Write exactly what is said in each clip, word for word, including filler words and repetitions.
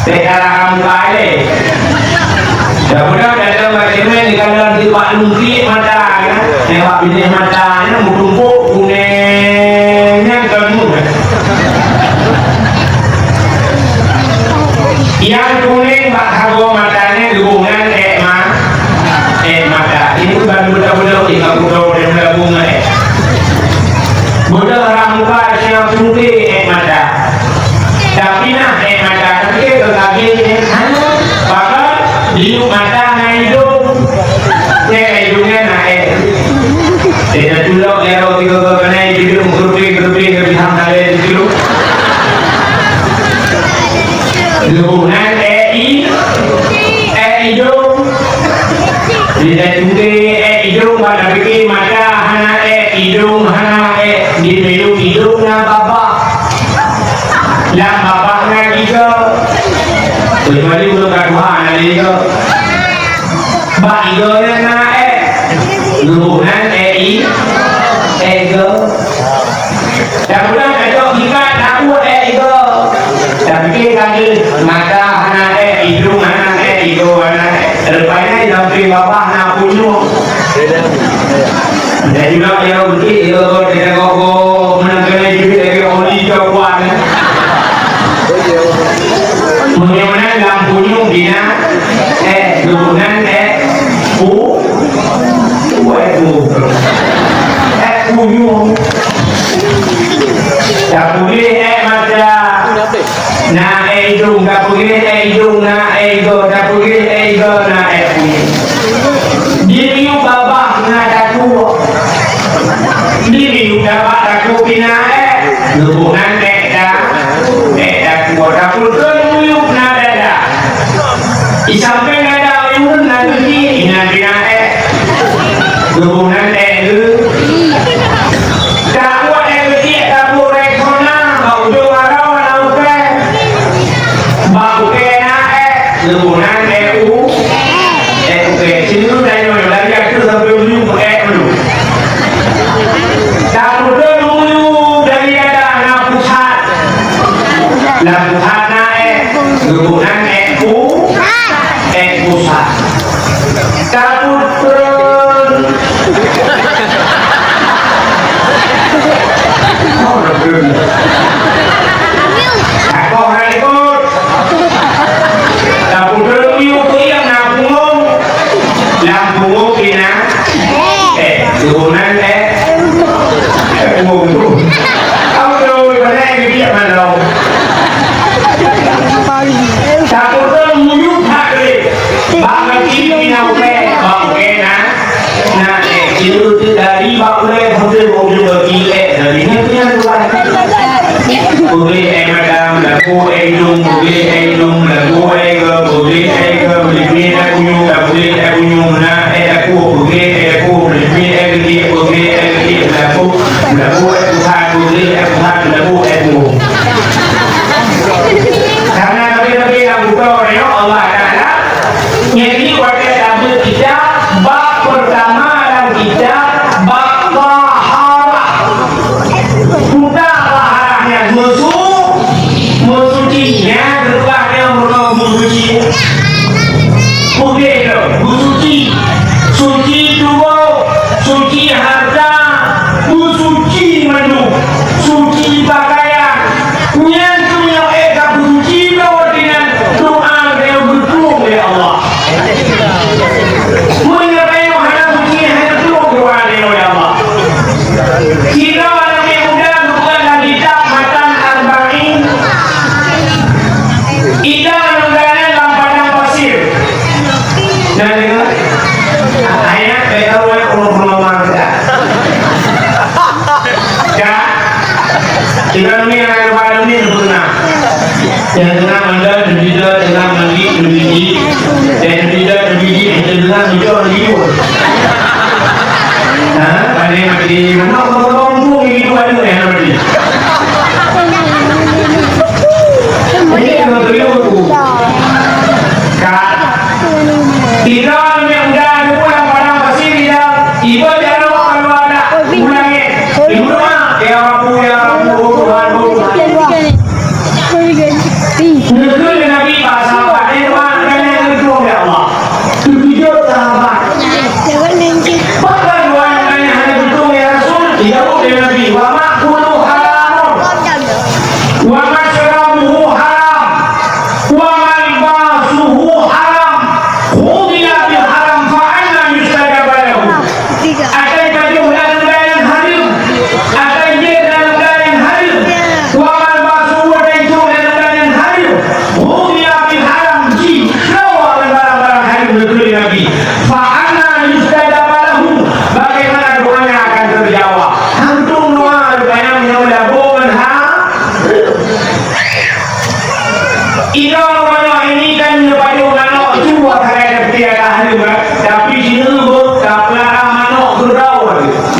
Teuka lam muka lé. Dah mudah datang bak cemen di kalan di bak lungkik mata, ya. Tembak binéh mata, ya, meutumpuk kunéng nyan kon mu. Nyang kunéng bak sagoe mata nyan geuboh nan ék ma-, ék mata. Ini baru beutôi-beutôi tinggal kuto dan lagu ngai. Mudah rang muka siang putih ék mata. Tapi nah, ék mata tapi ke kaki ni. Bahkan di mata na idong. Ke idongnya na ék. Dia tulok ya roh tiga ke kena idong grupi grupi ke bintang kali di situ. Lunan ék i, ék idong. Di tengke ék idong pada pikir mata hana ék, idong hana ék, di milu idong na babah. Lam babah na iga. Kecuali ureueng ka tuha na iga. Bak iga na ék. Lunan ék i, ék iga. Dan udah kacok sikat takut ék iga. Tapi kan mata hana ék, idong hana ék, iga hana ék. Rupanya di samping babah na punyueng. Dan juga yang begitu, dia tengok, oh, menang kena jubit dari oli ke puan. Bagaimana lam punyueng bina, eh, turunan, eh, pu-, pu-, eh, pu-, eh, punyueng. Tapeugét ék mata, na ék idong, tapeugét ék idong, na ék iga, tapeugét ék iga, na ék punyueng. Di miyueb babah na takue. Di miyueb babah takue pih na ék. Lubunan ék da, ék takue. Takue keu miyueb na dada. Di sampéng dada ureueng na geuti, inan pih na ék. Lubunan ék geu. Takue ék geuti, takue rék hona, bak ujong aroe na ukée. Bak ukée na ék. Lubunan ék u, ék ukée. Sinoe dan nyoe, dari ateueh sampoe ujong ék dulu. Takue dulu dari dada na pusat. Lam pusat na ék. Lubunan ék u, ék pusat. Takue Takoh na likot. Tapeudeueng miyueb keu ieng na pungong. Lam pungong pih na ék, turunan ék. Ék pungong tu. Tapeudeueng miyueb keu ieng na pungong. Tapeudeueng miyueb that lé. Bak gaki pih na ukée, bak ukée na. Na ék, sineuk teuk dari bak ulée sampoe bak ujong gaki ék dari nyan keu nyan tuan. Peugét ék mata, meulaku ék idong, peugét ék idong, meulaku ék iga, peugét ék iga, meulipét ék punyueng, tapeugét ék punyueng, na ék takue, peugét ék takue, meulipét ék geuti, peugét ék geuti, meulaku, meulaku ék pusat, peugét ék pusat, meulaku ék punyueng. Karena nabi-nabi nyang geutanyoe Allah Taala Jadi, watée tabeuet kitab, bab peurtama lam kitab, bab taharah. Peue taharah nyan? Meusu-, meusuci. Nyan rubah nyan meurunoe meusuci. Peugét lom, meusuci. Suci tuboh, suci hareuta, meusuci mandum, suci pakaian. Nyan keuh meunyoe ék ka beusuci droe nyan, doa geutanyoe geutreun lé Allah. Meunyoe tanyoe hana suci, hana geutreun doa geutanyoe lé Allah. Sidroe aneuk muda geupeugah lam kitab Matan Arba'in, idang aneuk muda nyan lam padang pasir. Na deungoe? Ayat bèk tahu, eh, ureueng peurunoe meunan. Ka? Tinggai nyoe nyang na keupada nyoe beuna. Nyang keunan mandum neubida, keunan mandi, neubiji. Dan neubida, neubiji, eh, keunan neubida, neubiji. Ha? Pandai mati. Mana orang-orang mumpung ini dua tu, eh, mati. Ini kalau beliau tu. Ka? Sidroe aneuk muda geupeugah lam padang pasir, idang, iba jaroe keuluar dak u langét. Ibu doa, "Ya Rabbu, ya Rabbu, oh Tuhan, oh Tuhan." Neukheun lé Nabi bak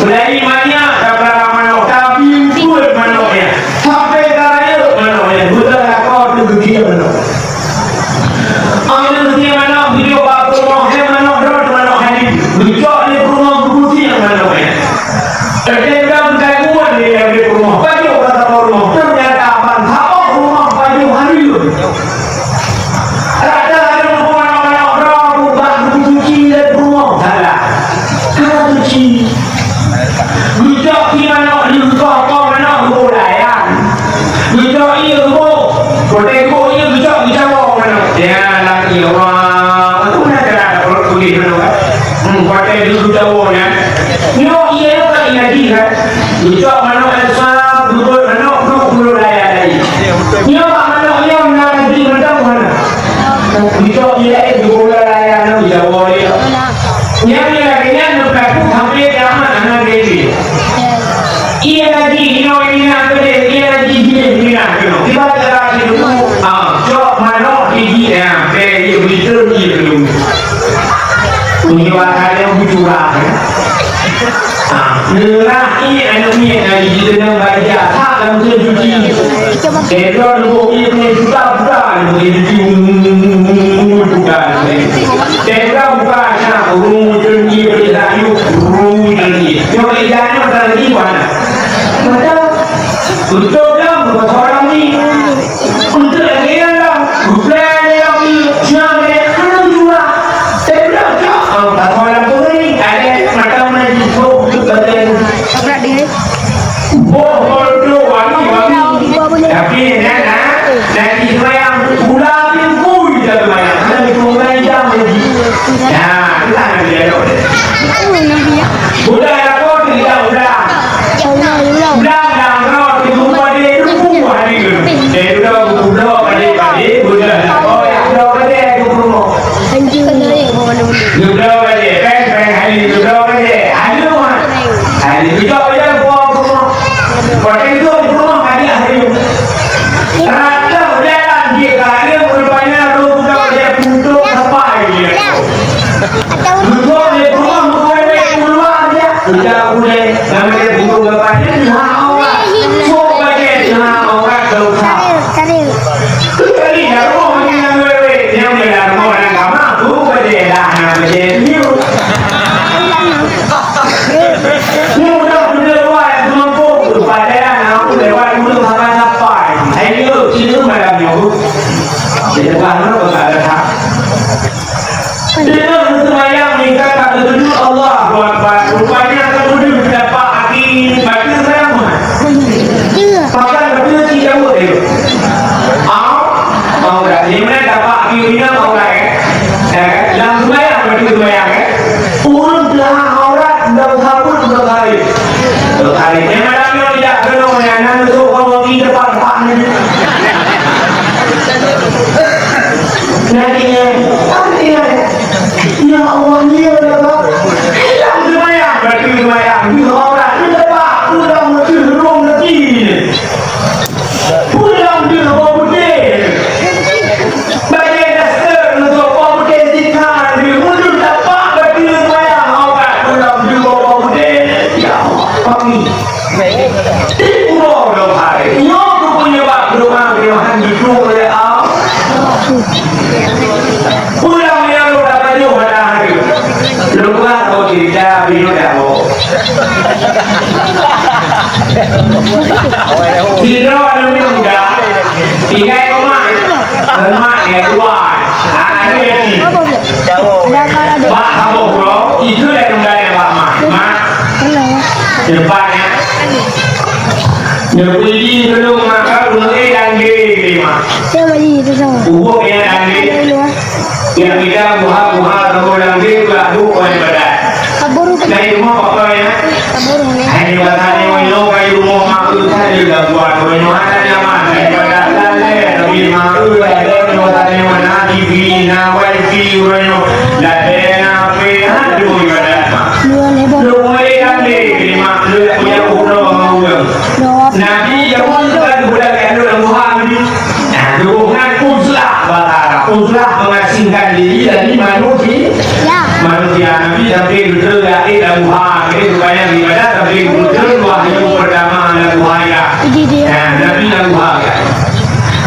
Mulai manyak, tapeurara manok, tabieng peuet manok nyan. Sampai ka rayeuk manok nyan, beutôi lakoe teuh geugie manok. Awak geugie manok, geujok bak peurumoh, eh, manok droe, manok haleue. Geucok lé peurumoh, geupusieng manok nyan. Teuka geukaguan lé peurumoh, pajoh bak saboh rumoh, teunyata ban saboh rumoh pajoh haleue. Rata laju manok-manok droe ubak geucuci lé peurumoh. Salah. Hana cuci. Geucok si manok leukoh, koh manok geuboh layang. Geucok ié geuboh. Kote geuboh ié geucok geucawoe manok. Ya, laki Allah. Aku pernah kena ada perut putih manok, kan? Hmm, kote geucawoe nyan. Nyoe ié nyoe kan ié lagi, kan? Geucok manok esam, geubeuet manok, duek puluh layang laén. Nyoe bak manok nyoe na lagi mantong mana? Geucok ié laén, geuboh layang nyoe, geucawoe ié. Nyang lagèe nyan neupeulaku sampai kiamat hana geubri. Ié lagi inoe minah keudeh, ié lagi jih minah keunoe. Kiban cara jih dulu, ah, cok manok di jih, ah, bèk ié beuteun ié keunoe. Meunyoe akan nyang beucurah, eh. Ah, neurah ié aneuk miet nyang jiteunang bak ija, that lam mesin cuci. Teuka lubong ié punya juta-juta, lubong ié cuci, juta. Teuka buka, nah, ureueng ujeuen ié bri sayup, ureueng ujeuen ié. Nyoe ija nyoe tak lagi mana? Mata. Beutôi dah, bukan seorang ni. Untuk lagi dalam, bukan dalam ni. Jangan, hana jua. Saya bilang, tak, ah, tak seorang tu ni. Ada mata mana jisuk, badan. Boh, boh, boh, wangi, wangi. Tapi, nah, nah, nanti sembahyang, pula minggu kita sembahyang. Ada minggu sembahyang lagi. Nah, itulah Nabi Adam. Budak lakoe teulidak ulang. Ulang, ulang. Ulang, ulang, ulang. Tunggu pada tunggu hari tu. Eh, udah, udah, pada, pada, udah, udah, pada, tunggu. Anjing. Udah, pada, peng, peng, hari, udah, pada. Hari tu, hari tu, buat rumah. Pada itu, rumah, hari, hari. Rata jalan dia kaya, rupanya roda dia pundok sampai dia. Duduk di rumah, bukan di keluar dia. Tidak boleh. Nama dia pundok sampai dia, tidak orang. Sok baca, tidak orang dosa. Kali dah roh ni yang wewe, yang dalam orang agama, tu baca dah, nama dia ni. Ni udah, udah luar, aku mampu. Pada aku lewat dulu sampai-sampai. Ayo, sini malam minggu. Di depan mana kau tak ada hak? Dia sembahyang minta tak terkejut Allah. Buat-buat. Rupanya tak boleh dapat hati baca saya mah. Pakai betul si jauh dia. Ah, mau dah. Ini mana dapat hati ini nak mau lain. Eh, dalam sembahyang, betul sembahyang, eh. Ureueng teuhah aurat, dalam sabun, dalam hari. Dalam hari. Yang malam yang tidak kena, yang nak masuk orang lagi depan-depan ni. Nanti, nanti, ya Allah, ni ada apa? Hilang sembahyang, berarti sembahyang. Di aurat, di depan, pulang, di rumah, di sini. Pulang di rumah putih. Bajèe daster ngon soe po putih sinan, di ulôn tapak bak keuneuk wayang obat pulang di soe po putih. Ya Allah, kami. Di pulo dong hai. Nyoe keupeue nyebab keurumahan-keurumahan jujur lé Allah. Pulang ya Allah, tak payah pada hari. Lupa kau cerita, bini dah mau. Sidroe aneuk muda, tinggai keu mak. Keu mak nyang dua. Ah, aneuk yatim. Bak saboh uroe, ikheun lé aneuk muda nyan bak mak. Mak, depan nyan. Neubri keu lôn maka keuneuk dan lé, mak. Ubok nyan dan lé. Nyang ida buha-buha saboh lam dé beulah buet ngon ibadat. Kabur. Nah, di rumoh apa ya? Kabur ni. Hai, di batang nyoe, nyoe, kai rumoh mak eu saja dah buat. Nyoe hana nyaman. Ibadat lalai, tapi mak eu lalai, nyoe batang nyoe na T V, na wifi, uroe nyoe. Dah ada na H P, aduh, ibadat mak. Dua lebar. Lu mulai lam dé, jadi mak, lu dak punya uroe sama ureueng. Dua. Nabi Daud kan budak kandung Abu Lahab ni. Nah, dukungan uzlah bahasa Arab. Uzlah mengasingkan diri dari manusia. Ya. Manusia Nabi sampai betul ya, eh, Abu Lahab, eh, supaya Lam guha kan.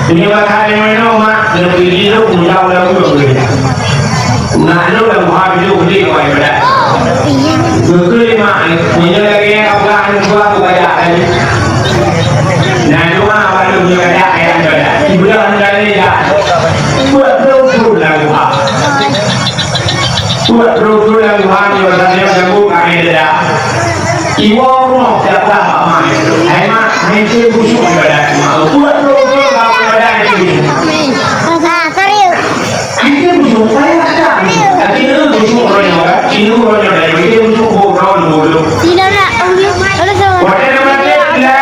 Ini bakal yang mana mak, lebih hidup, mudah, mudah, mudah, mudah. Nak hidup lam guha, hidup, hidup, kau ibadat. Betul, mak, punya lagi yang kau pegang, yang gua, aku baca tadi. Nah, cuma baru punya baca, yang baca. Ibadah, anda ni, ya. Buat betul, lam guha. Buat betul, lam guha, ni, baca, yang jago, kami tidak. Iwoe rumoh jak blah bak ma. Hai mak, hai keu busuk ibadat mak. Buat lôn-lôn bak ibadat hai keu busuk. Ah, serius. Hai keu busuk, saya ada. Tapi tu busuk uroe nyoe kan. Sini uroe nyoe dah. Hai keu busuk, buat uroe nyoe dulu. Sini nak, umi. Ada sama. Watèe na maté, la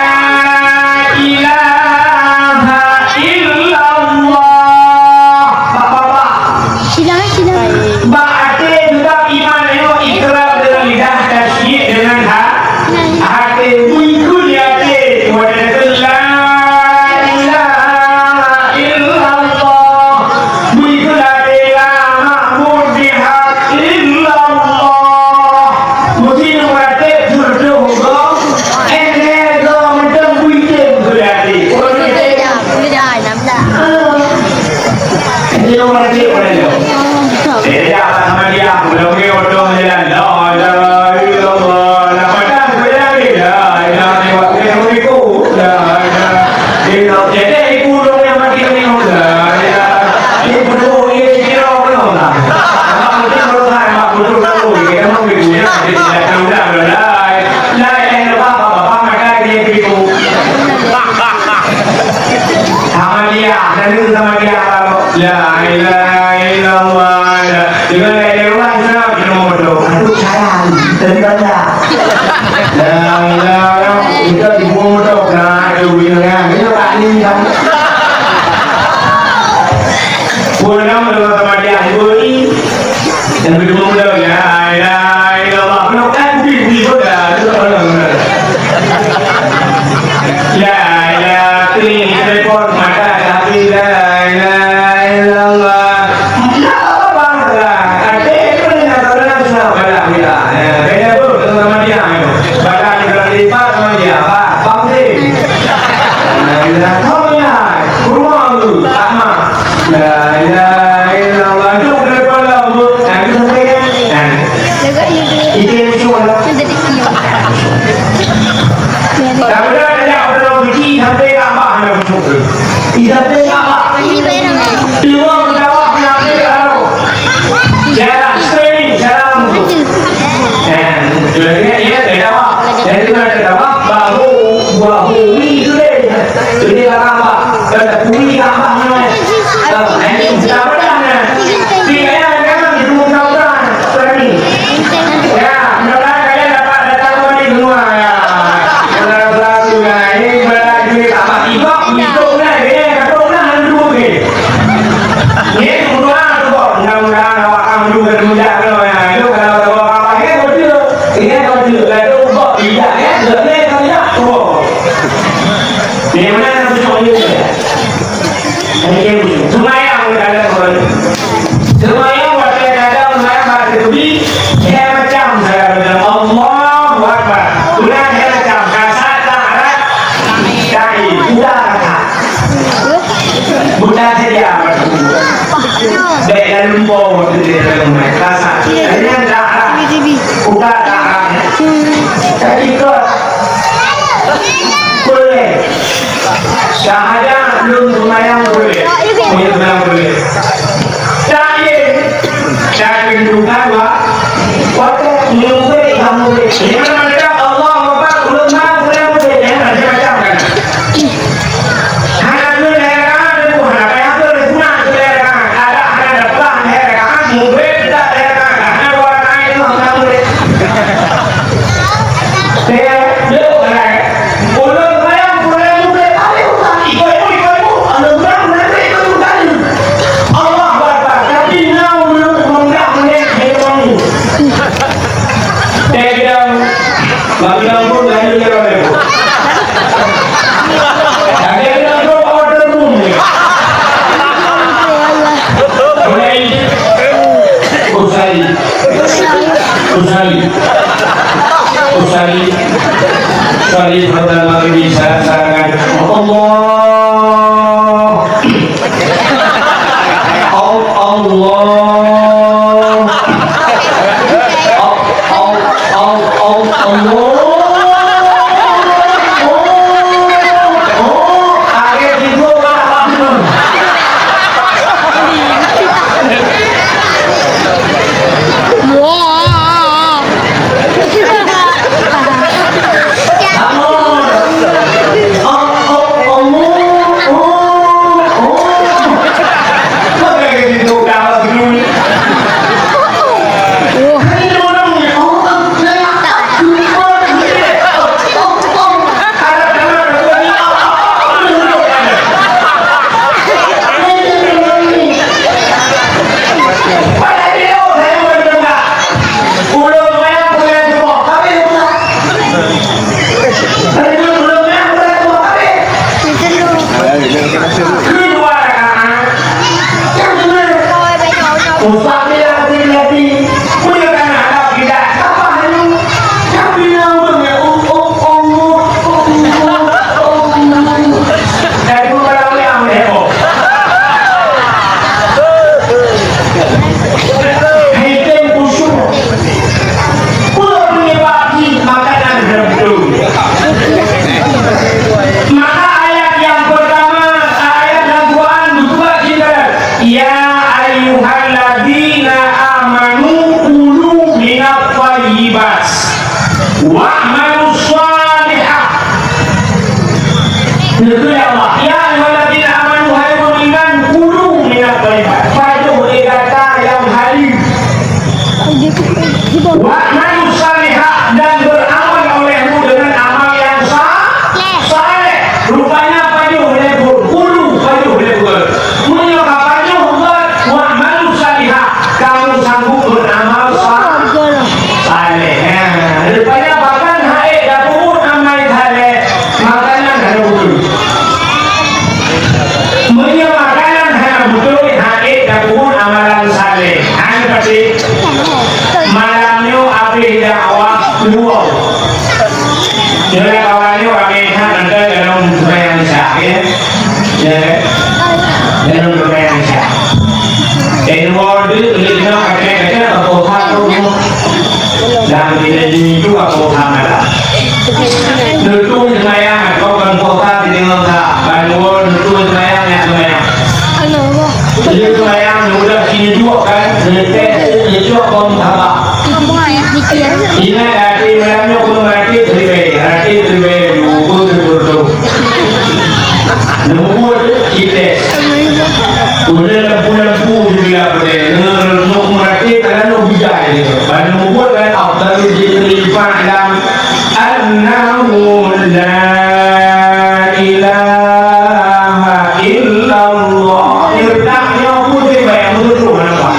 ilaha illallah. Bak babah. Sidang, sidang. Bak até teutap iman nyoe, ikrar deungon lidah, tasyiek deungon ha-, até. Bui kheun até, watèe la ilaha illallah. Bui kheun até, la ma'bud bihaq illallah. Meusti meuratéb syeuruga, ék lhèe droe mantong bui tem keu até. Ureueng Aceh. Dia orang dia orang dia. Eh, dia apa nama dia? Udah pergi otong jalan. La ilaha illallah. Nak makan, saya ambil. La ilaha illallah. Saya ambil ikut. La ilaha. Dia nak cedek ikut orang yang mati kena. La ilaha. Dia betul, dia kira orang lah. Anak muda orang lah, anak muda orang. Dia kan orang ibu, dia tidak tahu dah. La ilaha illallah. Bapak makan dia ikut. Sama dia, dan itu sama dia. La ilaha illallah. Dengan la ilaha illallah, kita mau berdoa. Aduh, sayang, dari mana? La ilaha illallah, kita di rumah berdoa. Nah, aduh, ini kan, ini tak ni, kan? Pulang dengan sama dia, ibu ni. Dan begitu muda, la ilaha illallah. Belum kan, bui, bui, bui, dah. Itu tak pernah, benar. La ilaha, klik telepon, mata dah habis. La ilaha illallah. Ya Allah, adik pun nak orang susah, balah bila. Ya, beda tu, sama dia. Balah dia, sama dia. Apa? Apa sih? La ilaha, kau ya. Rumah tu, sama. La ilaha illallah. Itu kepala tu. Nah, itu sampai kan? Nah. Itu yang suruh lah. Tapi dah ada orang suci sampai ke Abah nak masuk tu. Sampai ke Abah. Dua mendapat penyakit baru. Jalan streaming, jalan langsung. Nah, dia, dia, dia dakwah. Jadi, dia dakwah, bahu, bahu, wi tu deh. Jadi, dalam apa? Kata, wi dakwah namanya. Ah, ini sudah pernah, nah. Tiga yang dalam di rumah orang, streaming. Ya, mudah-mudahan kalian dapat datang kembali semua, ya. Saudara-saudara, ini berada di Abah. Ibak, ibak, nah, dia kata, nah, dulu ni. Ni, semua tu, mudah-mudahan awak kamu juga mudah, ya. Itu kalau ada orang lain, betul. Ini betul. Lalu, kok tidak, ya? Betul, ya, tidak. Oh. Ni, mana nak tunjuk ni? Seumayang kadang-kadang. Seumayang watèe kadang seumayang bak teubi, lhèe macam cara baca. Allahu Akbar. Ulang lhèe macam. Kasat, tak, rat, tai. Udah kasat. Buta saja. Bèk lalu po waktu dia dalam rumah. Kasat. Hanya tak, rat. Udah tak, rat. Tapi kau boleh. Syahadat lôn seumayang boleh. Lôn seumayang boleh. Syahadat. Syahadat bukan, Pak. Waktu lôn boleh, kamu boleh. Ini mana mereka, Allahu Akbar, ulun seumayang boleh. Jangan macam-macam kan. Hana tu lera, tu hana payah tu, tu hana tu lera. Ada, ada dapat lera, mubin tak lera. Hana dua rakaat itu, hana boleh. Saya, dia bukan. Ulun sayang, ulun murid, tapi bukan. Ikut ibu, ikut ibu. Anak budak, anak murid, ikut ibu tadi. Allahu Akbar. Tapi na ulun pemuda, murid, saya wangi. Saya bilang, bagi ampun, saya bilang, tapi ada yang tahu order room ni. Mulai. Usali. Usali. Usali. Usali. Fardal maghribi, salat sarangan. Allah. Amalu shalihah. Beutôi ya Allah. Ya ayyuhalladzina amanu, hai ureueng iman, kulu minat thayyibat. Pajoh lé gata nyang haleue. Wa'malu shalihah, dan beramal olehmu dengan amal yang sa-, saleh. Rupanya pajoh lé buet, kulu pajoh lé buet. Meunyoe ka pajoh buet, wa'malu shalihah, kamu sanggup beramal sa-, saleh. Ha, rupanya bahkan hai dak buet amal saleh, makanan hana beutôi. Meunyoe makanan hana beutôi, hai dak buet amalan saleh. Hai pasti. Malam nyoe habéh dakwah luwah. Nyoe kawan nyoe ramé that, mantong dalam seumayang Isya, ya. Ya, dalam seumayang Isya. Eh, luwah deuek, leueh nyoe kacang-kacang, apa hak tu? Dan kita ini juga apa hak ada. Tentu seumayang, kau kan kota di tengah tak. Ban luwah tentu seumayang, ya seumayang. Jadi seumayang, udah sini juga kan, lepas itu juga kau tak. Ingat hati malam nyoe, keu maté ribèe, maté ribèe, dua puluh, dua puluh. Nombor kita. Udah lampu-lampu juga boleh. Ngerenung maté, kalau nak bijak dia. Pada nombor kan, afdalul zikri fa'lam annahu la ilaha illallah. Letaknya pun dia bayar betul, nampak?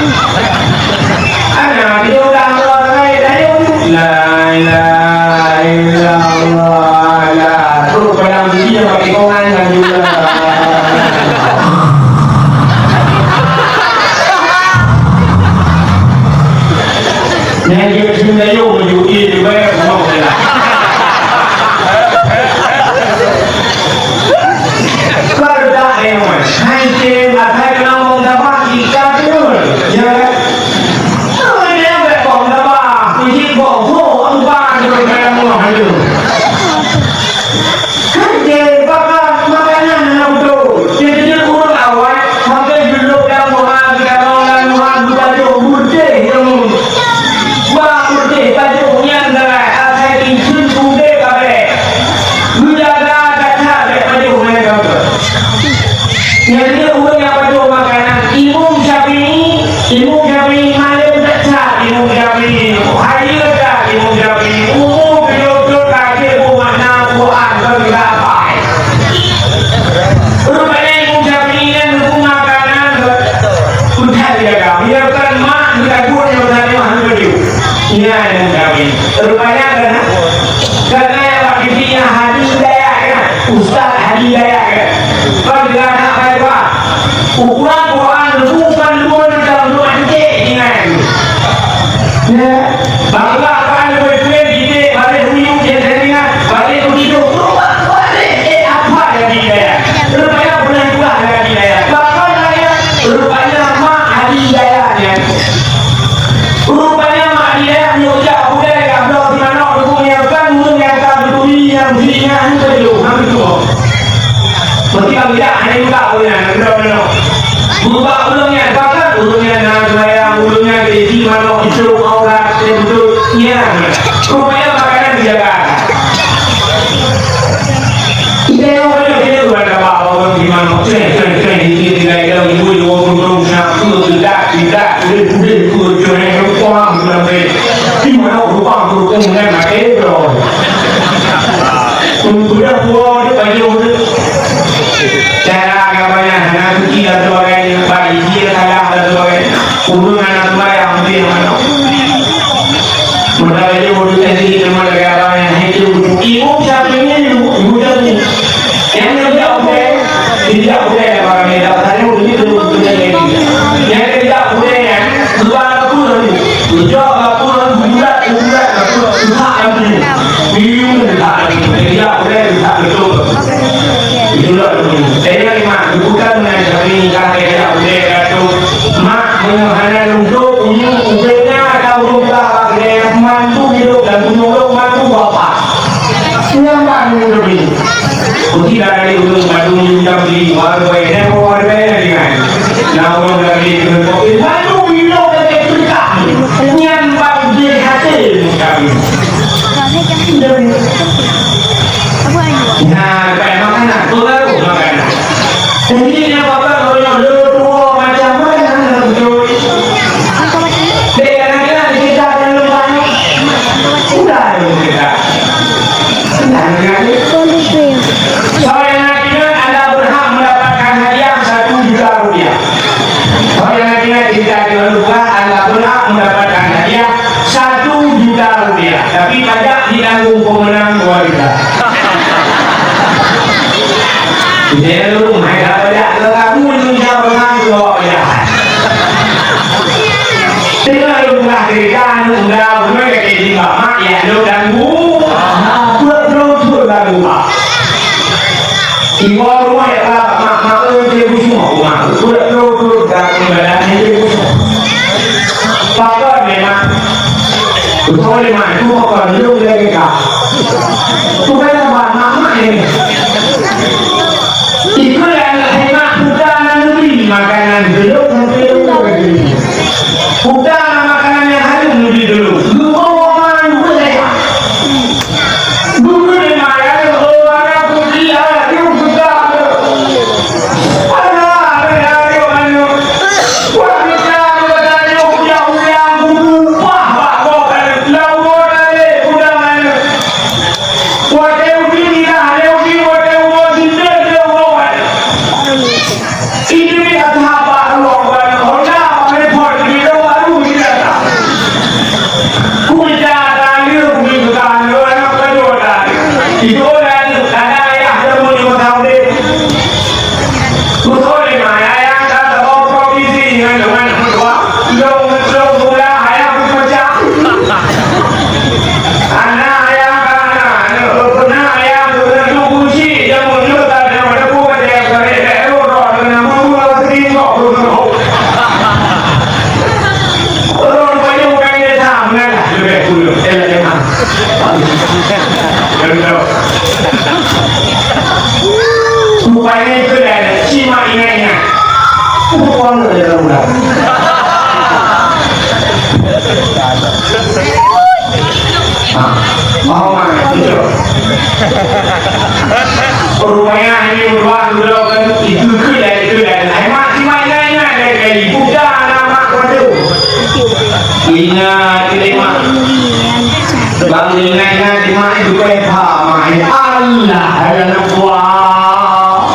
Ana, dia orang tua saya, saya pun, "La ilaha illallah, la." Terus barang beli yang pakai kongan dan juga. Yang dia sendiri, dia juga, dia juga, Keuredak, eh, hai cem, asai keunoe bông tabah, ikat beutôi. Ya kan? Oh, ini ambek bông tabah, isi bông, ho, empat, terus kaya muah, aduh. Hai cem, pakat makanan hana beutôi. Jadi, ureueng awai, sampai juluk dan muha, di kantong dan muha, di baju, putih, ilmu. Wah, putih, baju, nyan, galai, asai, isun, putih, kabeh. Geujaga that-that bèk pajoh makanan. Nyan keuh ureueng nyang pajoh makanan. Imam Syafi'i, Imam Syafi'i malém that-that, Imam Syafi'i. Hayeue that Imam Syafi'i. Umu beliau tu ka jeuet bu makna Quran, kon geuhafai. Rupanya Imam Syafi'i nyan geupeu makanan, peugah jaga. Biarkan mak geutagun nyang tadi mah geuteubiet. Nyan Imam Syafi'i. Rupanya kan, ha? Karena yang bak sisi nyan Hadi Hidayat, kan? Ustaz Hadi Hidayat, kan? Kan dengan anak saya, Pak. Ukuran Quran bukan dua macam, dua titik, ingat. Ya. Bangga Quran lebih keren, titik, balik uyuk, jadi ingat, balik begitu. Berubah, balik, eh, apa yang Hadi Hidayat? Rupanya pernah juga ada Hadi Hidayat. Bahkan saya, rupanya mak Hadi Hidayat, ya. Rupanya mak dia nyuruh jak budai ka bloe si manok deungon nyang kan ureueng nyang ka geuturi nyang si nyan teuh, hana beutôi. Meusti ka beudak hana buka ureueng nyan, geubloe manok. Buka ureueng nyan, pakat ureueng nyan na seumayang, ureueng nyan teuh si manok, icok aurat, teuh beutôi nyan. Rupanya makanan dijaga. Ide yang banyak dia bukan apa, orang di mana, ceng, ceng, ceng, ini tinggal dalam ibu, ibu, ibu, ibu, nak, tu, tidak, tidak, boleh, boleh, boleh, ceng, orang, orang, orang, di mana orang, orang, orang, orang, orang, orang, orang, orang, orang, cara agamanya, hana suci dan sebagainya, baik dia salah dan sebagainya, ureueng anak sembahyang, dia mana? Maka dia bodoh tadi teman negara yang itu. Ibu siapa ini, ibu? Ibu siapa ini? Yang kerja udah, tidak udah ya, para meda. Saya udah itu, udah jadi. Yang kerja udah ya, dua puluh. Kerja dua puluh, bulat, bulat, susah lagi. Bingung tak lagi. Kerja udah, susah betul. Itulah dulu. Saya lima, bukan dengan kami, kakek, udah, datuk. Mak, meunyoe hana lôn dok, unyuk ubena ka ureueng ka bak lé mantu hidup dan unyuk lôn mantu bapak. Nyan bak nyoe lebih. Uti dari ureueng madu nyang beli, warga bayar, warga bayar dengan. Nah, ureueng lagi dengan kopi, mantu hidup dan cerita. Nyan bak jih hati kami. Nah, kayak makanan, baru makanan. Jadi, dia apa, kalau yang dulu tua macam mana, betul? Dia yang ada, kita ada lupa. Sudah, kita. Sudah, kita. Seorang laki anda berhak mendapatkan hadiah satu juta rupiah. Seorang laki cerita di luar, anda berhak mendapatkan hadiah satu juta rupiah. Tapi pajak ditanggung pemenang dua juta. Dia lu, mai dah pajak ke kamu, lu jawab dengan dua pajak. Tengah lu buka cerita, lu enggak, lu kayak di mak, ya, lu ganggu. Nah, betul-betul ganggu, Pak. Iwoe rumoh ya, Pak, mak, mak, eh, dia busuh, mak, mak. Betul-betul ganggu badan dia busuh. Pakon memang. Betul memang, itu pakon lu lagi, Kak. Itu kan apa, mak, mak ini. Itu yang hemat, bukan negeri, makanan belum, belum negeri. Utama makanan nyang hareuem neubri dulu. Geuboh ma nyang boleh. Guru di maya orang putih, ayo buka. Anak, anak, ayo, ayo. Wanita, wanita, ayo, ulang, ulang, guru, pah, pah, pah, pah. Lawan, ayo, ulang, ayo. Watèe udép nyan, watèe udép, watèe uroe sinten, watèe uroe. Idris Adha bak ruang ban honda, repot di ruang baru di dalam. Kuja tanya, kuja tanya, anak kedua tanya. Itu orang ada ayah temu di kota udép. Beutôi, ma, ayah ka teuka provinsi ngon, ngon meutuah. Lôn, lôn mula ayah beupeucah. Anak ayah ka na, aneuk peuna ayah beuna lôn kunci, nyang meunyoe ka na meudeubu ka jeuet ka rèh lhèe rot, rot keunan meubeuet seutingkok beungoh. Lôn pajoh bukan desa, meunan leubeh kureueng. Eh, leubeh mah. Contoh. Rupanya itu dah ada, simak ingat-ingat. Bukan ada dalam ulang. Ah, mau mana? Tunjuk. Rupanya ini berubah, sudah kan? Itu ke dan itu dan. Hai, mak, simak ingat-ingat dari, dari budak anak mak kau tu. Ingat, ingat, mak. Bang, ingat-ingat, mak, itu kau yang faham, mak. Allah, ada nak buat.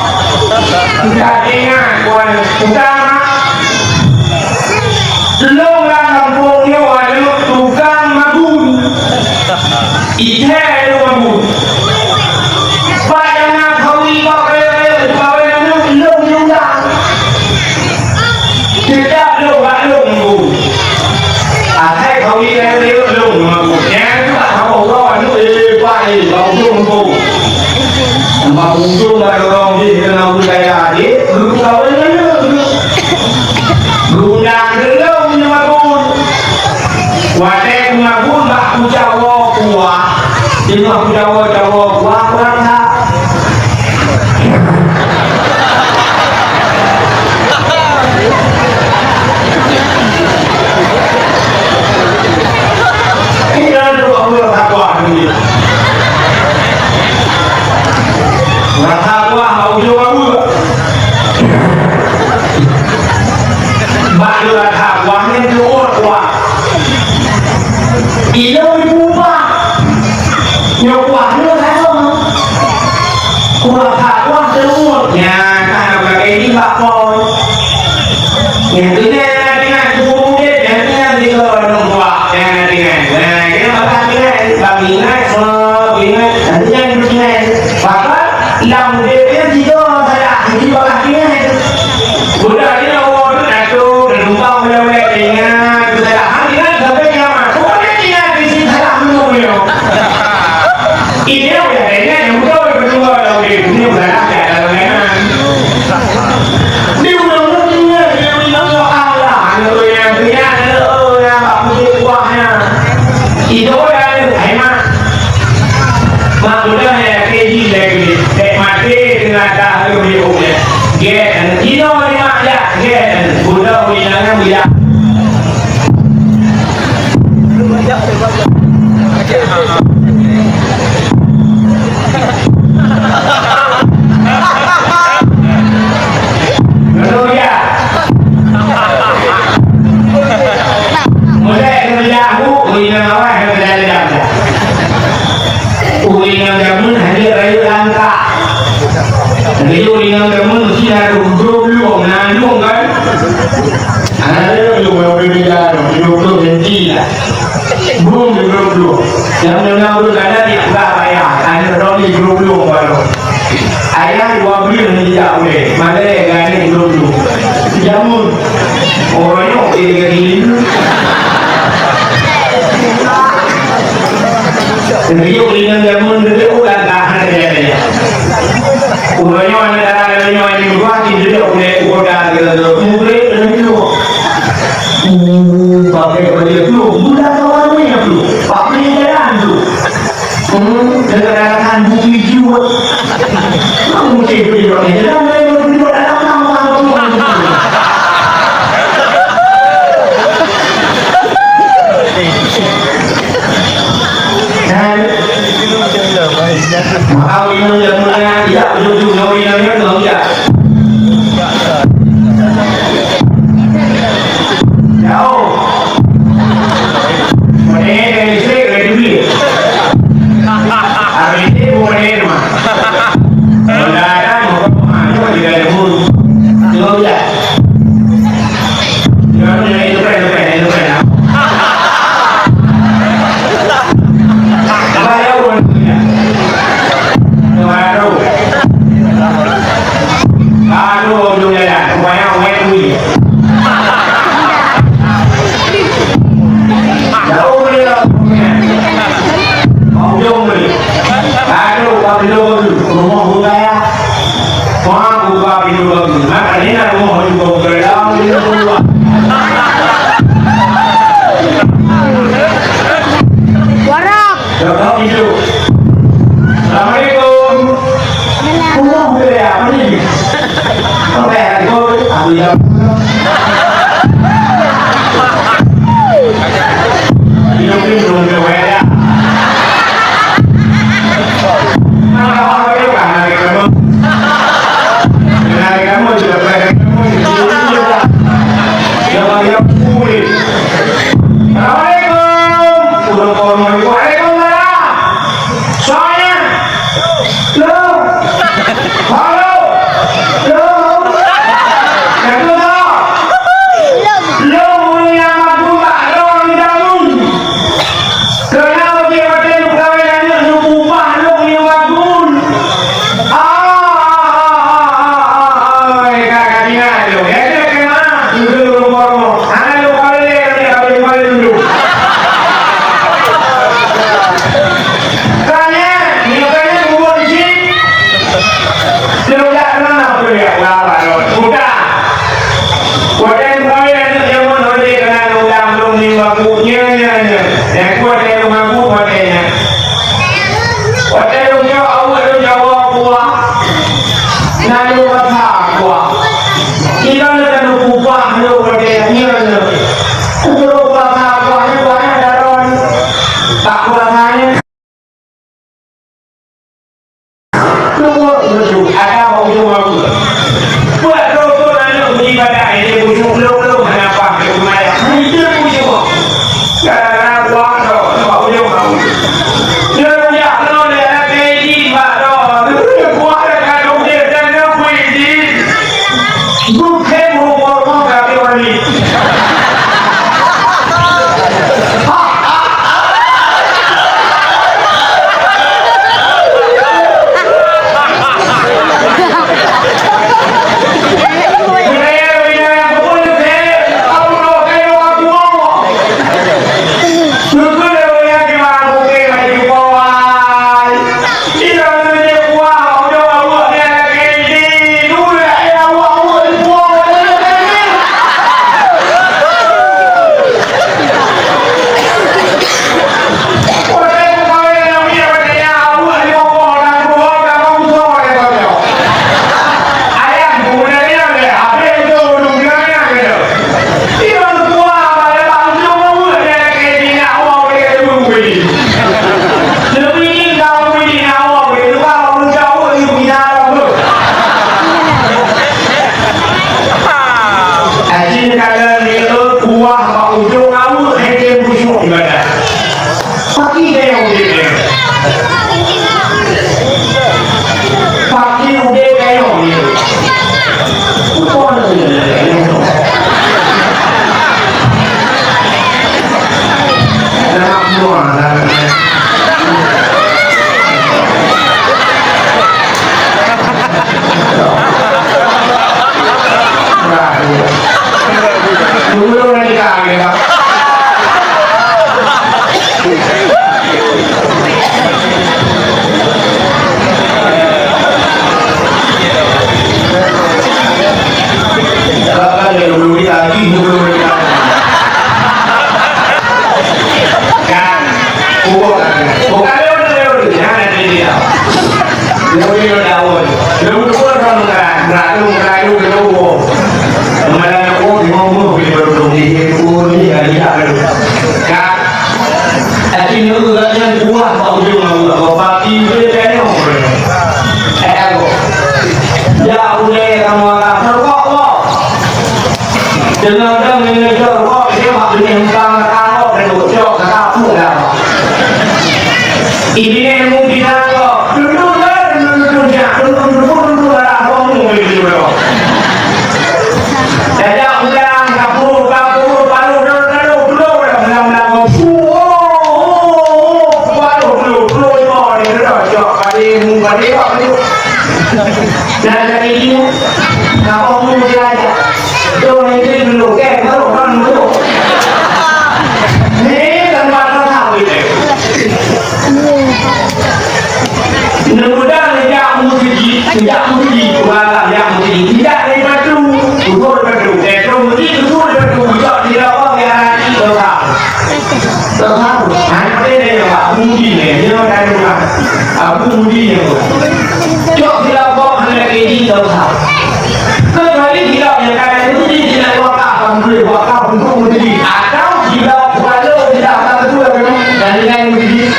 Ingat, ingat, wan. Utama. Lôn lam gampông nyoe aneuk tukang magun. Ithèe lôn magun. Bak nyang na khauri bak raya-raya, bak raya aneuk lôn nyang undang. Teutab lôn bak lôn magun. Asai khauri raya-raya lôn magun. Nyang tu bak saboh droe aneuk, eh, bak, eh, bak ujong magun. Bak ujong bak lorong jih keunan budaya jih, geukawén ngon lôn. Geundang keu lôn nyang magun. Watèe geumabun bak kucawoe kuah, teungoh kucawoe-cawoe kuah, kurang that. Kita dua orang takwa ni. Rasa kuah bak ujong rambut. Bak lôn rasa kuah nyan teuôt kuah. Ilôn ipeubah. Nyoe kuah lôn rasa. Kuah rasa kuah teuôt. Nyan ka na lagèe nibak pon. Nyang keunan na ringan, kubur udép, nyang keunan sigoe lôn buat, nyang na ringan. Nah, nyan maka ringan, bang ingat, soe ingat, nanti nyan ringan. Maka lam udép nyan sigoe salah, jadi bakah ringan. Budak nyan awak tu dah tu, dah lupa mulai-mulai ingat, tu salah. Hang ingat sampai kiamat. Bukan ingat di sini salah dulu nyoe. Ini udah ingat yang betul, berdua dah udép. Ini udah dah, dah, dah, dah. Di ulôn ingat, di ulôn Allah, aneuk nyang keunyat, aneuk nyang bak putéh kuah nyan. Itu kan, hai mak. Mak muda nyang yakin jih lagèe nyoe. Bèk maté teungoh tahu di umur. Gèt, jinoe ni mak jak, gèt. Muda ulang nyan bijak. Belum ajak, belum ajak. Jameun hana rayeuk langkah. Rayeuk inong jameun mesti harôh dua puluh, na lôn kan? Hana lôn, lôn berbeda dong, dua puluh senti lah. Bum dua puluh. Jameun na ureueng kada di payah, hana dong di dua puluh baru. Ayah dua belas ni tidak boleh. Malah gani dua puluh. Jameun. Orang nyok dia kaki. Riuk inong jameun geudeh ulang tahan saja dia. Uroe nyoe aneuk dara lagèe nyoe di luwa di jeuet ulèe kota geudeh murit lagèe nyoe. Uh, pakai baju tu, budak kawan ni tu. Pakai jalan tu. Hmm, dekat dalam bumi jiwa. Kamu cek beli orang ni, jangan main berdua dalam kamar tu. Dan mau inong jameun nyan, tidak betul-betul mau inong nyan, tidak. Jauh. Meunan dari listrik, dari duit. Hari ini bukan ini mah. Kalau dah ada, mau kemana? Mau di dalam mulut. Tengok dia. Dia punya itu kan, itu kan, itu kan. Apa ya, orang punya? Baru. Baru ujung jalan. Rupanya orang itu. Jauh dia. Ujung ni. Baru kami dulu. Rumah budaya. Wah, buka pintu bagus. Makanya nak rumah juga buka dalam pintu keluar. Warok. Jaga pintu. Assalamualaikum. Rumah budaya apa ni? Apa ya? Aku jawab. Assalamualaikum. Waalaikumsalam. Soe nyan? Lôn. Halo. Lôn. Jago tak? Lôn ureueng nyang madu bak droe nyang jameun. Keureuna bagi watèe neupeukawen aneuk, neupeuupah lôn nyang madu. Ah, ah, ah, ah, ah, ah, ka, ka ingat lôn. Ya, ya, ka, ah, lôn, lôn, lôn, lôn. Hana lôn kalon lé, lôn kalon lé dulu. Ka nyan, nyoe ka nyan bubuet di sini. Lôn jak keunoe na peue ya, ulama lôn. Udah. Watèe meukawen aneuk jameun, watèe keunan undang lôn nibak buet nyan, nyan, nyan. Nyang kuat watèe lôn mabuk, watèe nyan. Watèe lôn cok aweuek lôn jawa kuah. Na lôn rasa kuah. Kita nak kena upah lôn watèe nyan, nyan. Lôn rasa kuah nyan, kuah nyan daron. Tak kuasa nyan. Tunggu, tunggu, ada apa ujung aku? Buat rokok anak beribadah ini ujung belum-belum kenapa? Itu ujung. Karena buat rokok ujung aku. Dia punya kalau dia ada kredit, Pak, rokok. Buat dekat rumah dia dan dia kredit. Bukan rumah-rumah kami wali. Radup, radup, radup. Malam aku di ngomong di beruntung di pun ni kali dah. Kak, tapi nunggu kat nyan kuah bak ujung aku, aku pati dia kayong. Eh, aku. Ya, boleh kamu akan terkok, kok. Deungon-deungon ngeujok gob, dia bak binéh empang, ka gob dan gocok, ka kapuk dah. Ibinéh mu bilang gob, "Duduk, duduk, duduk, duduk, jak, duduk, duduk, duduk, duduk, duduk, duduk, duduk, duduk, duduk." Jajak pulang, kapuk, kapuk, paluh, duduk, duduk, duduk, duduk, duduk, duduk, duduk, paluh, duduk, duduk, lima, duduk, duduk, cok, padi, mu, padi, gob, duduk. Dan dari dia, kapok mu dia aja. Tuh, itu dulu, eh, baru orang dulu. Ni tempat orang tahu ini. Neumudah jak meuseujid, jak meuseujid, ureueng jak meuseujid. Tidak dari batu, usul batu. Eh, terus meuseujid, usul batu. Jak tidak apa, ya, itu tahu. Tahu. Nanti dia jawab, mungkin dia, dia dari rumah. Abu Mudi yang buat. Cok silap bok hana lagi di Dausa. Kecuali silap yang kaya itu di Cina wakaf, kan boleh wakaf untuk Mudi. Atau silap kalau tidak akan betul kan dan dengan Mudi.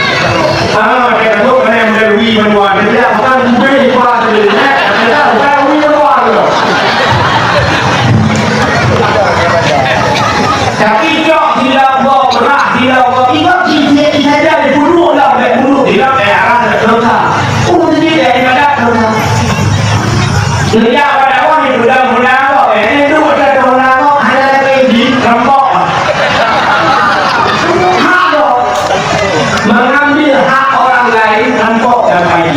Ah, dia tu kan yang dari Wi Menua. Dia tidak bukan Wi Menua sebenarnya. Dia bukan Wi Menua tu. Tapi cok silap bok, rah silap bok, ikut sisi saja dipuduk lah, baik puduk silap, eh, arah Dausa. Oh, jadi dari mana Dausa? Sejak pada awal ni, muda-muda kok, eh, ni tu macam muda kok, hanya lagi di rempok. Hak kok. Mengambil hak orang lain, rempok dan pagi.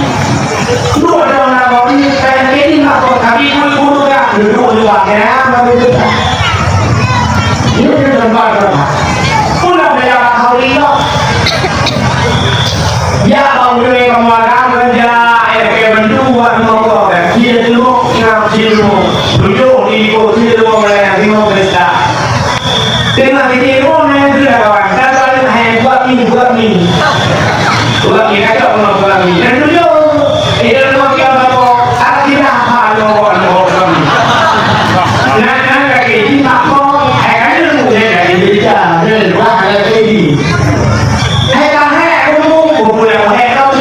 Dua orang nak bawa ni, saya kini nak bawa kami guru-guru dah. Duduk juga, ya, begitu. Ini tempat berapa? Pulang dari Arab Saudi kok. Ya, bang, boleh kamu makan kerja, eh, pakai bantu buat rumah kau, kan? Dia tengok, ngap, dia tengok. Duduk di ikut, dia tengok, mulai nak tengok, besar. Teungoh jiteurimong nan keu kawan, dan paléng hai buat mi, buat mi. Buat mi, kacok ngon buat mi. Dan tujoh, eh, dalam waktu apa, artinya apa, nyoe, nyoe, buat mi. Nah, nah, kaki, di apa, eh, kan ilmu, eh, dari berita, dari luar, dari T V. Eh, tak, eh, ilmu, bukan, eh, kau,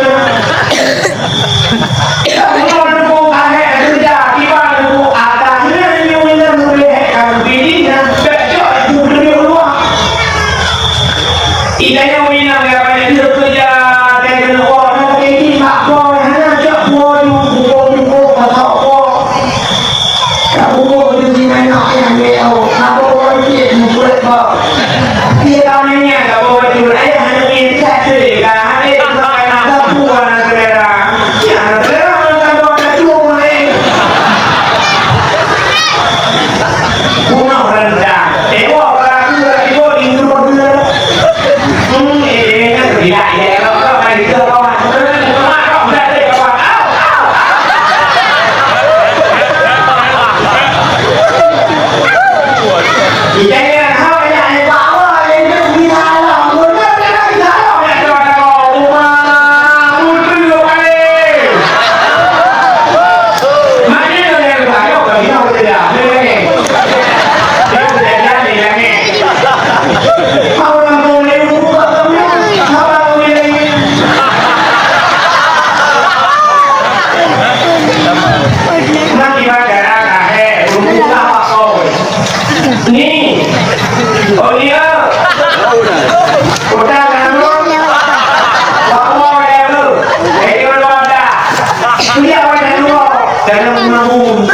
Ni. Oh, iya. Udah, kan? Pak Mo, ya, lu. Eh, lu ada. Kuliah, wajah lu. Dalam menabung.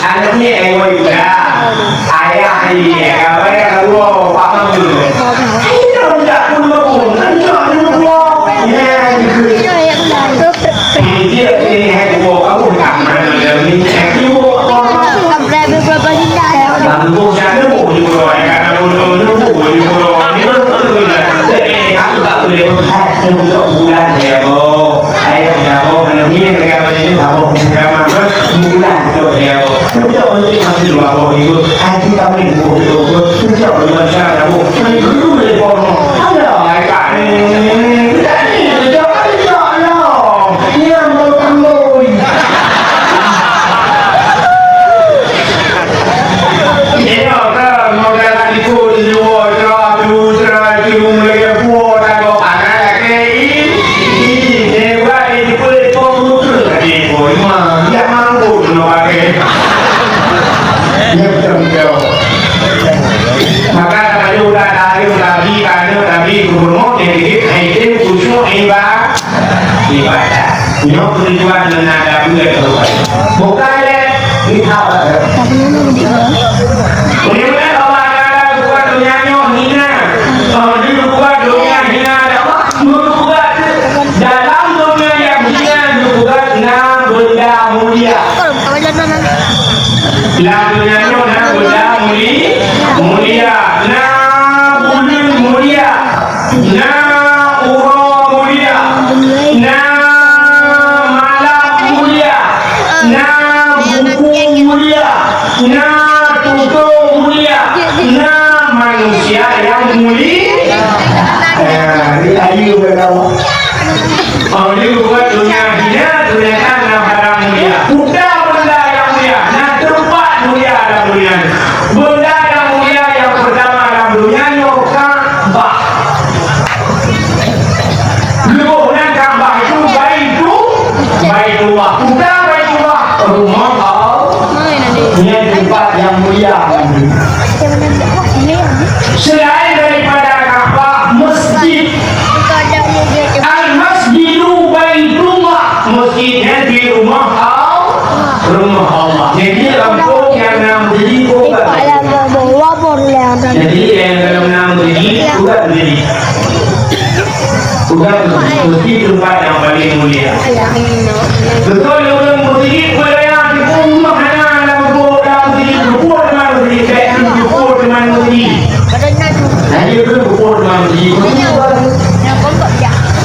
Anak ni, eh, wajah. Ayah ni, eh, kawan, ya, lu. Pak Mo. Ayo, udah, aku menabung. Nanti aku menabung. Ya, gitu. Nyoe tujuan leuna ada buet. Bukan lé lihat. Meunyoe Allah Taala buat dunia nyoe hina, oh, dia buat dunia hina ada apa? Buat dalam dunia yang hina juga na benda mulia. Lam donya nyoe na buta muli-, mulia, na buleuen mulia, na uroe mulia, na malam mulia, na buku mulia, na tutoe mulia, na manusia nyang muli-, eh, di ayu berkawan. Oh, di luwa donya hina, ternyata na barang mulia. Buta benda nyang mulia, na teumpat mulia lam donya nyoe. Benda nyang mulia nyang pertama lam donya nyoe Ka'bah. Leuboh nan Ka'bah itu Baitu-, Baitullah. Buta Baitullah, rumah Allah. Nyan teumpat nyang mulia. Selain daripada Ka'bah, masjid. Al-Masjidu Baitullah. Masjid nyan di rumah Allah. Rumah Allah. Jadi, kampung nyang na masjid, bukan. Jadi, nyang dalam na masjid, bukan masjid. Bukan masjid. Masjid teumpat nyang paling mulia. Beutôi, ureueng masjid, ureueng nyang di rumah hana lam gubuk, lam masjid, gubuk teuma masjid, bèk gubuk teuma masjid. Nah, dia tu gubuk teuma masjid.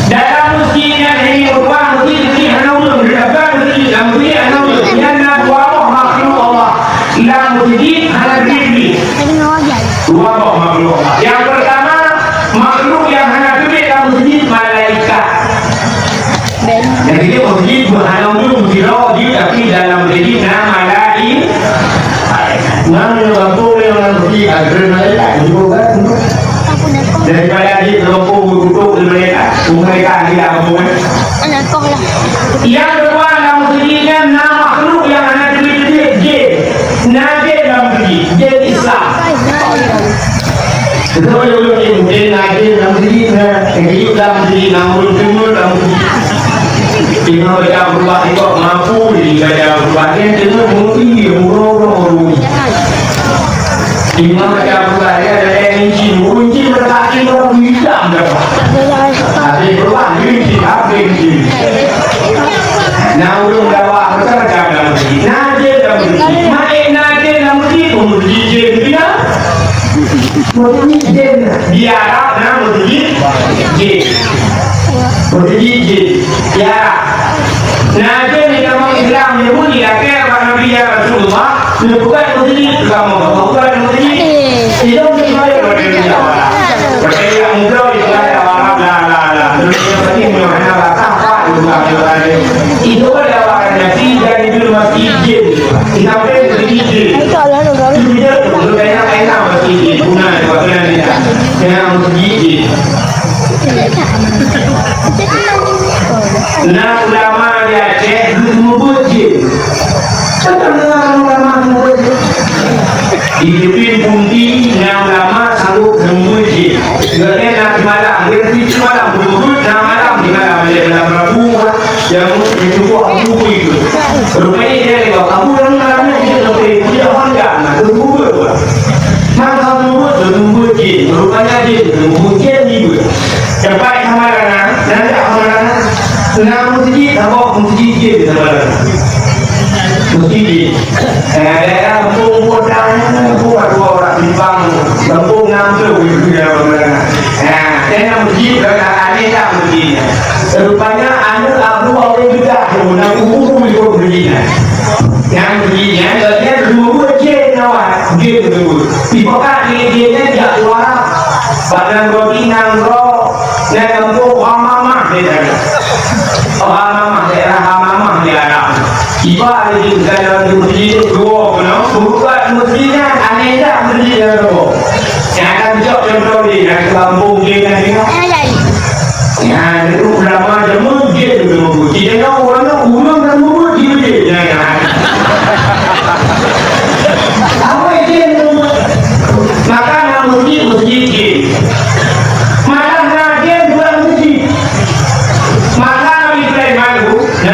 Dalam masjid nyan, ini rumah masjid, masjid hana ureueng, di dalam masjid, dalam masjid hana ureueng. Nyan na dua boh makhluk Allah. Lam masjid hana teubiet. Dua boh makhluk Allah. Nyang pertama, makhluk nyang hana teubiet lam masjid, malaikat. Jadi, dia masjid hana ureueng sidroe jih, tapi dalam masjid na malaikat. Mana yang mampu yang dalam masjid, ada malaikat juga kan? Daripada jih terlampau berkutuk di mereka, mereka tidak mampu, eh? Anak kau lah. Yang kedua, dalam masjid nyan na makhluk nyang hana teubiet-teubiet, jin. Na jin dalam masjid, jin Islam. Betul, betul, jin, jin na jin dalam masjid, na. Yang kejut dalam masjid, na ureueng teumur dalam masjid. Tengok baca berubah, tengok mampu dibaca berubah. Dia tengok mungkin dia murung-murung. Imam baca Al-Quran, ya, ada yang izin. Guru izin berkaki orang hitam dah. Habis Quran, izin, habis izin. Nah, ureueng dakwah macam-macam dalam masjid. Najis dalam masjid. Main najis dalam masjid, pun masjid jin, tidak? Masjid jin. Di Arab, nah, masjid jin. Masjid jin. Di Arab. Najis di kampung Islam, Yahudi, akhir Nabi, ya Rasulullah. Bukan meuseujid kamoe, bukan meuseujid. Ilôn meuseujid bak Yahudi awak. Bak Yahudi awak, la, la, la. Ilôn meuseujid hana batas, Pak, di bukan Yahudi. Itu kan awak nasi dan itu masjid jin. Di samping meuseujid jin. Itu dia tu, lu kaya-kaya masjid jin. Guna, bukan dia. Kena meuseujid jin. Na ulama di Aceh geumeubuet jin. Kan na ulama geumeubuet jin. Di Jepin Punti na ulama sanggup geumeubuet jin. Gobnyan na di malam, dia di malam geumeubuet, na malam di malam, dia malam Rabu, yang, yang cukup Abu itu. Rupanya dia lewat Abu dalam malam ni, dia sampai dia honda, na geumeubuet. Maka geumeubuet, geumeubuet jin. Rupanya jin geumeubuet jin ni. Teumpat Samarana, na jak Samarana? Na meuseujid, saboh meuseujid jin Samarana. Meuseujid jin. Eh, daerah kampung Podang, kampung dua orang simpang, kampung enam tu, di Samarana. Nah, saya nak meuseujid, kalau tak aneh tak meuseujid. Rupanya aneuk Abu Awe Bedah tu, na kubu-kubu ikut meuseujid. Nyang meuseujid nyan, gobnyan geumeubuet jin awak, jin geumeubuet. Dipeugah lé jin nyan jak luwa. Padang Roti nanggroe, nyan kampung Hamamah di sana. Hamamah, daerah Hamamah di Arab. Iba lagi dalam meuseujid dua kena, bukan meuseujid nyan, aneh dah meuseujid nyan dua. Nyan akan jawab contoh ni, nyan kampung dia nyan. Nyan itu ulama jameun jin geumeubuet. Jin nyan ureueng, ureueng geumeubuet jin, jin nyan. Apa jin geumeubuet? Maka na meuseujid, meuseujid jin. Malah na jin buat meuseujid. Maka Nabi Sulaiman tu, na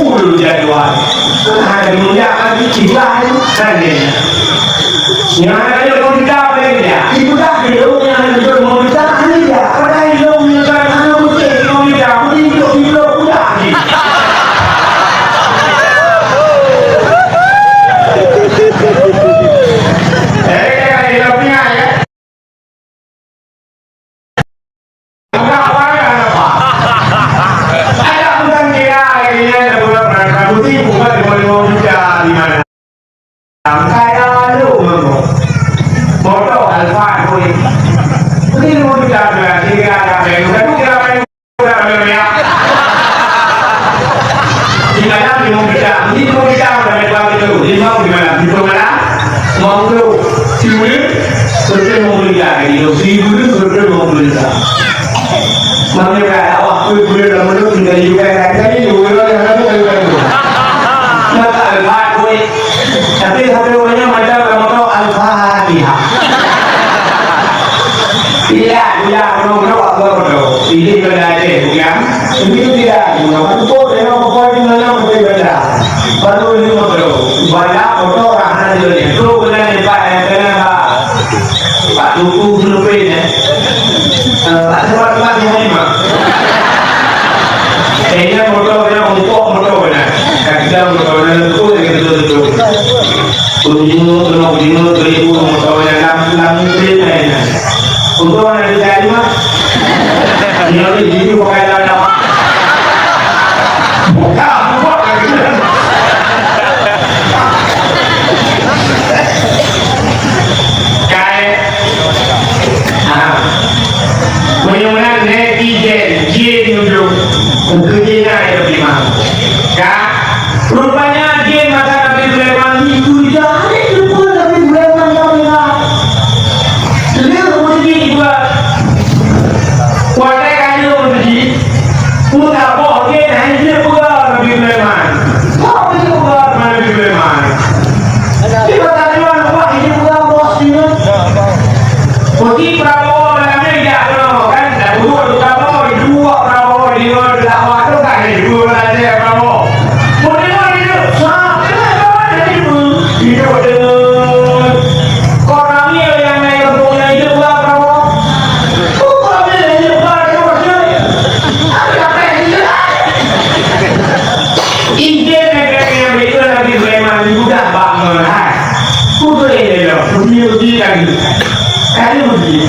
Ulu jadwal. Ada mulia lagi tiga hari saja. Yang ada dia mau kita apa dia? Ibu dah dulu yang ada dia mau kita, ini dia. Padahal dia mau kita, anak putih mau kita, mau hidup, hidup pula. Eh, eh, eh, eh, eh, eh. Ada orang kira lagi ni, ada orang pernah putih, bukan lima puluh juta di mana. Kaya lu, memang. Motor Alphard pun. Ini lima juta, kira ada apa yang, kira apa yang Di malam lima juta, di lima juta udah ada dua pintu. Lima di malam, pintu malam, lima puluh. Seribu, seribu lima puluh juta. Seribu, seribu lima puluh juta. Makanya kayak awak tu, boleh dalam menit, tinggal juga kan. Jadi, orang yang ada tu, kayu-kayu. Maka Alphard, boy. Tapi satu rumahnya macam motor Al-Fatihah. Iya, iya, bro, bro. Di Banda Aceh, bukan? Begitu tidak? Cuma satu pun, memang pokoknya di mana pun di Banda. Baru ini motor. Banda motor, ah, hana dia ni. Tu bukan lepas, eh, kena, Pak. Pak Tuku Sulupin, eh. Eh, tak sempat-sempat di Halimah. Kayaknya motor kena, ongkos motor kena. Kaki dalam motor kena, tu yang betul-betul. Bujingo, keunoe bujingo, seribu moto nyang lam, lam musim laén. Untung hana teuka lima. Nyoe di sini bukan dalam. Buka, buka. Kai. Ah. Meunyoe meunan netizen, jin ujong. Engkeu jina ya terima. Ka. Rupanya jin masa Nabi Sulaiman itu jahat, lupa Nabi Sulaiman yang benar. Leuh meuseujid juga. Watèe ka leuh meuseujid, peunaboh jin hai jeuet peugah Nabi Sulaiman. Kok jeuet peugah Nabi Sulaiman? Di mata Tuhan, wah, jeuet peugah bos jeuet. Peuti Prabowo malam nyoe jak keunoe, kan? Dak duduk di Prabowo, di luwa Prabowo, di luwa dakwah tu kan, di luwa Prabowo. Peudeungoe di luwa, sah, kenapa ada di luwa? Hidup dengan Koramil yang naik kampung yang hidup lah Prabowo. Koramil yang hidup lah Prabowo. Ada apa yang hidup? Injil negeri yang itu Nabi Sulaiman mudah bangun, hai. Kutu ini loh, uji-uji lagi. Kali uji.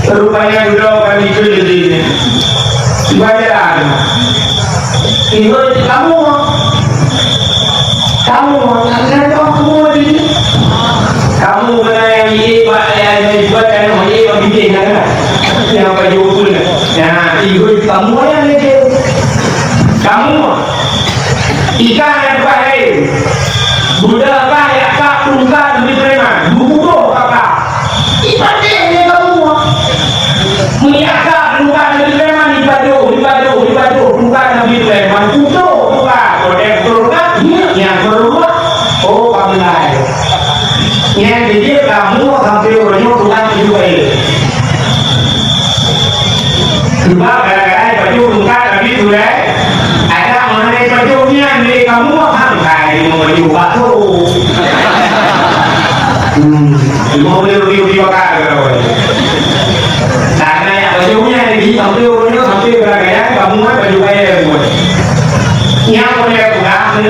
Rupanya dulu kami itu jadi ini. Ibadah. Ibu itu kamu. Kamu, kamu di sini. Kamu kena yang ini, Pak, yang ini, Pak, yang ini, Pak, bikin, kan? Yang Pak Jokowi, kan? Nah, ibu itu kamu yang ini. Kamu. Ikan yang terakhir. Budak kah yang tak tungkat lebih preman. Bubudoh kakak. Ipatéh lé kamoe. Meunyo ka tungkat Nabi Sulaiman ipadoh, ipadoh, ipadoh tungkat Nabi Sulaiman, utoh tungkat, kodék tungkat, nyang keureubeuen, oh, ka meulai. Nyang jijak kamoe sampoe uroe nyoe tukang tujoh kali. Sebab gara-gara ipajoh tungkat Nabi Sulaiman, ada mengenai pajoh nyan lé kamoe sangkai meunyoe batu. Hmm, cuma boleh rugi-rugi bakal kata orang. Karena yang pajoh nyan lagi sampai orang nyoe sampai beragaya kamoe kan pajoh kaya semua. Nyang boleh pegang,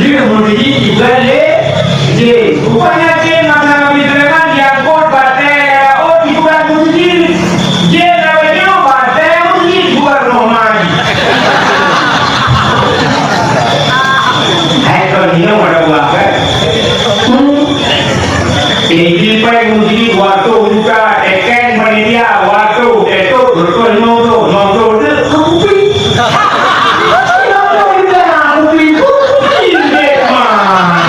dia mesti ibadah. Jih, rupanya jih masa Nabi Sulaiman diangkut batée laôt dipeugah keu jih. Jih lawét nyoe batée jih dipeugah keu Muhammad. Hai kon nyoe ada buah kan? Hmm. Ini pai mujri waktu buka teken panitia waktu ketuk betul nyoto nyoto deh kopi. Nyoto deh kopi kopi deh mah.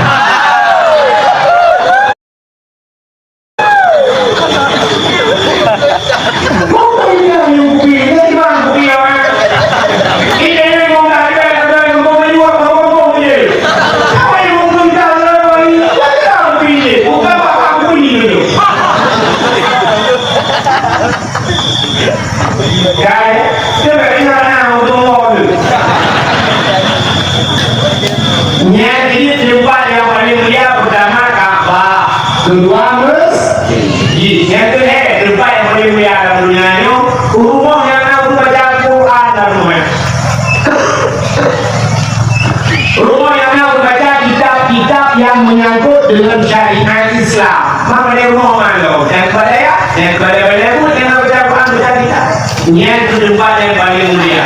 Nyan jih teumpat nyang paleng mulia, peurtama Ka'bah. Keudua, mes-, jih. Nyang keulhèe, teumpat nyang paleng mulia lam donya nyoe, rumoh nyang na geubaca Al-Quran lam rumoh nyan. Rumoh nyang na geubaca kitab-kitab nyang meunyangkot deungon syariat Islam. Maka di rumoh mandum, nyang keubada, nyang keubada-bada pun nyang na baca Al-Quran, baca kitab. Nyan keuh teumpat nyang paleng mulia.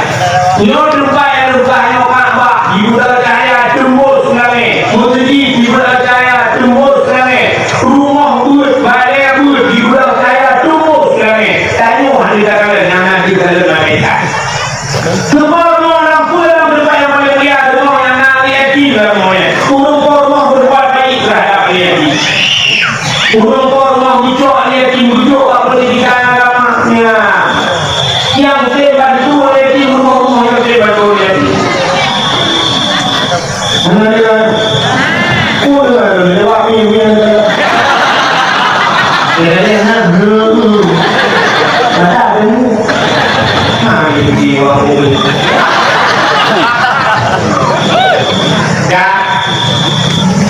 Nyoe teumpat nyang leubeh nyoe Ka'bah, jibeurah cahya teumbôh langèt. Meuseujid jibeurah cahya teumbôh langèt. Rumoh beuet, balèe beuet, jibeurah cahya teumbôh langèt. Tanyoe hana takalon, nyang na takalon malaikat. Seupôt rumoh lam peue lam teumpat nyang paleng mulia, rumoh nyang na aneuk yatim lam rumoh nyan. Ureueng po rumoh beureubuat baik teuhadap aneuk yatim. Ureueng po rumoh geucok aneuk yatim, geujok bak peundidikan agama. Nyan. Nyang tem bantu aneuk yatim, rumoh-rumoh nyang tem bantu aneuk yatim. Hana deungö. Oh, deungö, deungö. Lewat minggu yang dekat. Ya, ya, ya. Mata ada ni. Dah.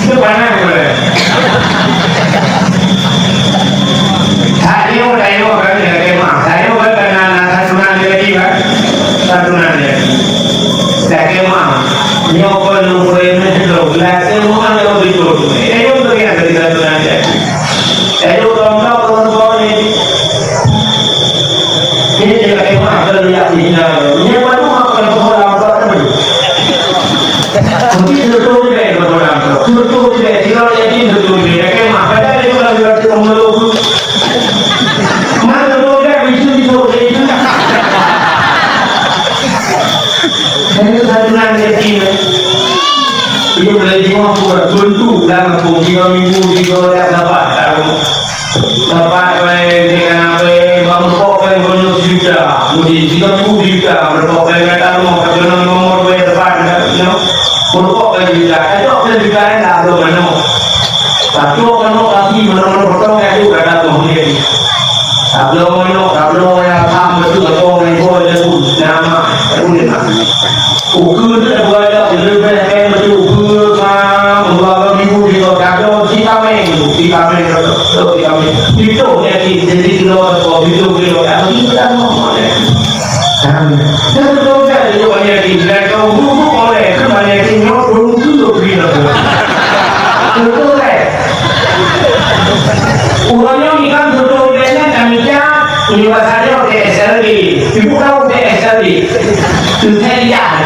Itu panas boleh. Tayong, tayong kan, ya, kemah. Tayong kan, karena anak satu nanti lagi, kan? Satu nanti lagi. Dah kemah. Nyoba lupa ini dulu. Lah, kemah yang betul. Eh, yang berikan dari satu nanti lagi. Jadi, ureueng droe, ureueng droe ni, ini dia kata, "Wah, ada lihat ni, nah, ni baru makan orang tua ni." Mungkin betul juga, betul orang tua. Betul juga, dia orang yakin betul juga. Dia kata, "Wah, ada dia orang tua tu, orang tua." Mana betul juga, itu, itu, itu. Saya tu satu nak yakin. Dia boleh jawab buat bentuk dalam kampung tiga minggu, tiga orang dapat. Bapak, eh, dengan apa, eh, bang rokok, eh, banyak sejuta. Mudi tiga puluh juta, rokok, eh, kata rumah, kata nomor, eh, depan, you know. Rokok, eh, juta. Kata, eh, juta, eh, tak ada mana. Satu orang nak kasih, mana-mana potong, eh, tu, kata rumah dia. Tak ada mana, tak ada yang faham betul, apa orang yang buat dia tu. Nama, tak boleh, nak. Ukeue teuh buaya, leubeh kém bacut ukeue, ma, dua belas ribu kilo, gado, vitamin, vitamin, vitamin. Pituh yakin, jadi kilo, pituh kilo, ya, kita mau. Dan betul kan, itu banyak yakin. Dan kau buruk oleh, itu banyak yakin, nyob dong kilo, kilo. Betul kan? Ureueng nyoe ikan beutôi-beutôi nyan kami jak, iwa saja U T S L D. Ibu tahu U T S L D? Teuntèe lidah.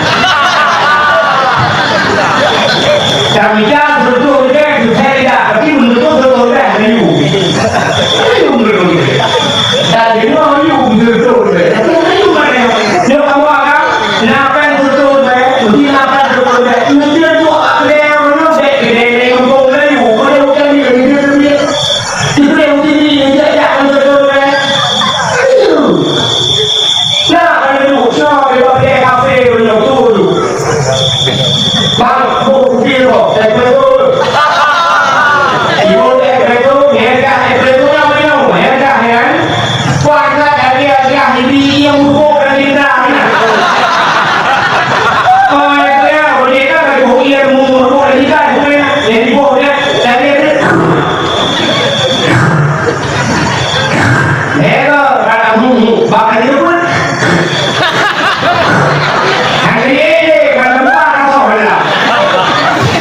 Kami jak beutôi-beutôi teuntèe lidah, tapi beutôi-beutôi lidah kayu. Kayu beutôi-beutôi. Dan dia kayu beutôi-beutôi. Tapi kayu mana? Dia kamu agak, nak kan beutôi-beutôi, di lapan beutôi-beutôi. Mesti tu apa dia, mana, dek, dek, dek, kampung Melayu, mana bukan dia, dia, dia, dia. Diberi uji, dia, dia akan betul, eh. Aduh. Nah, kalau duduk, so, dia pakai kafe, punya tu, tu. Bang, buku kopi tu, saya betul. Ibu, saya betul, saya dah, saya betul, yang minum, saya dah, ya. Puasa dari agak ini yang buku dan cinta, ya. Oh, ya, ya, boleh kan, ada buku yang mau, mau, boleh kan, buku yang, yang di bawah, ya. Saya dia, Lhèe goe rata hu-hu, bak ka jeuet peuet. Hai lé, ka leumpah rata hu lah.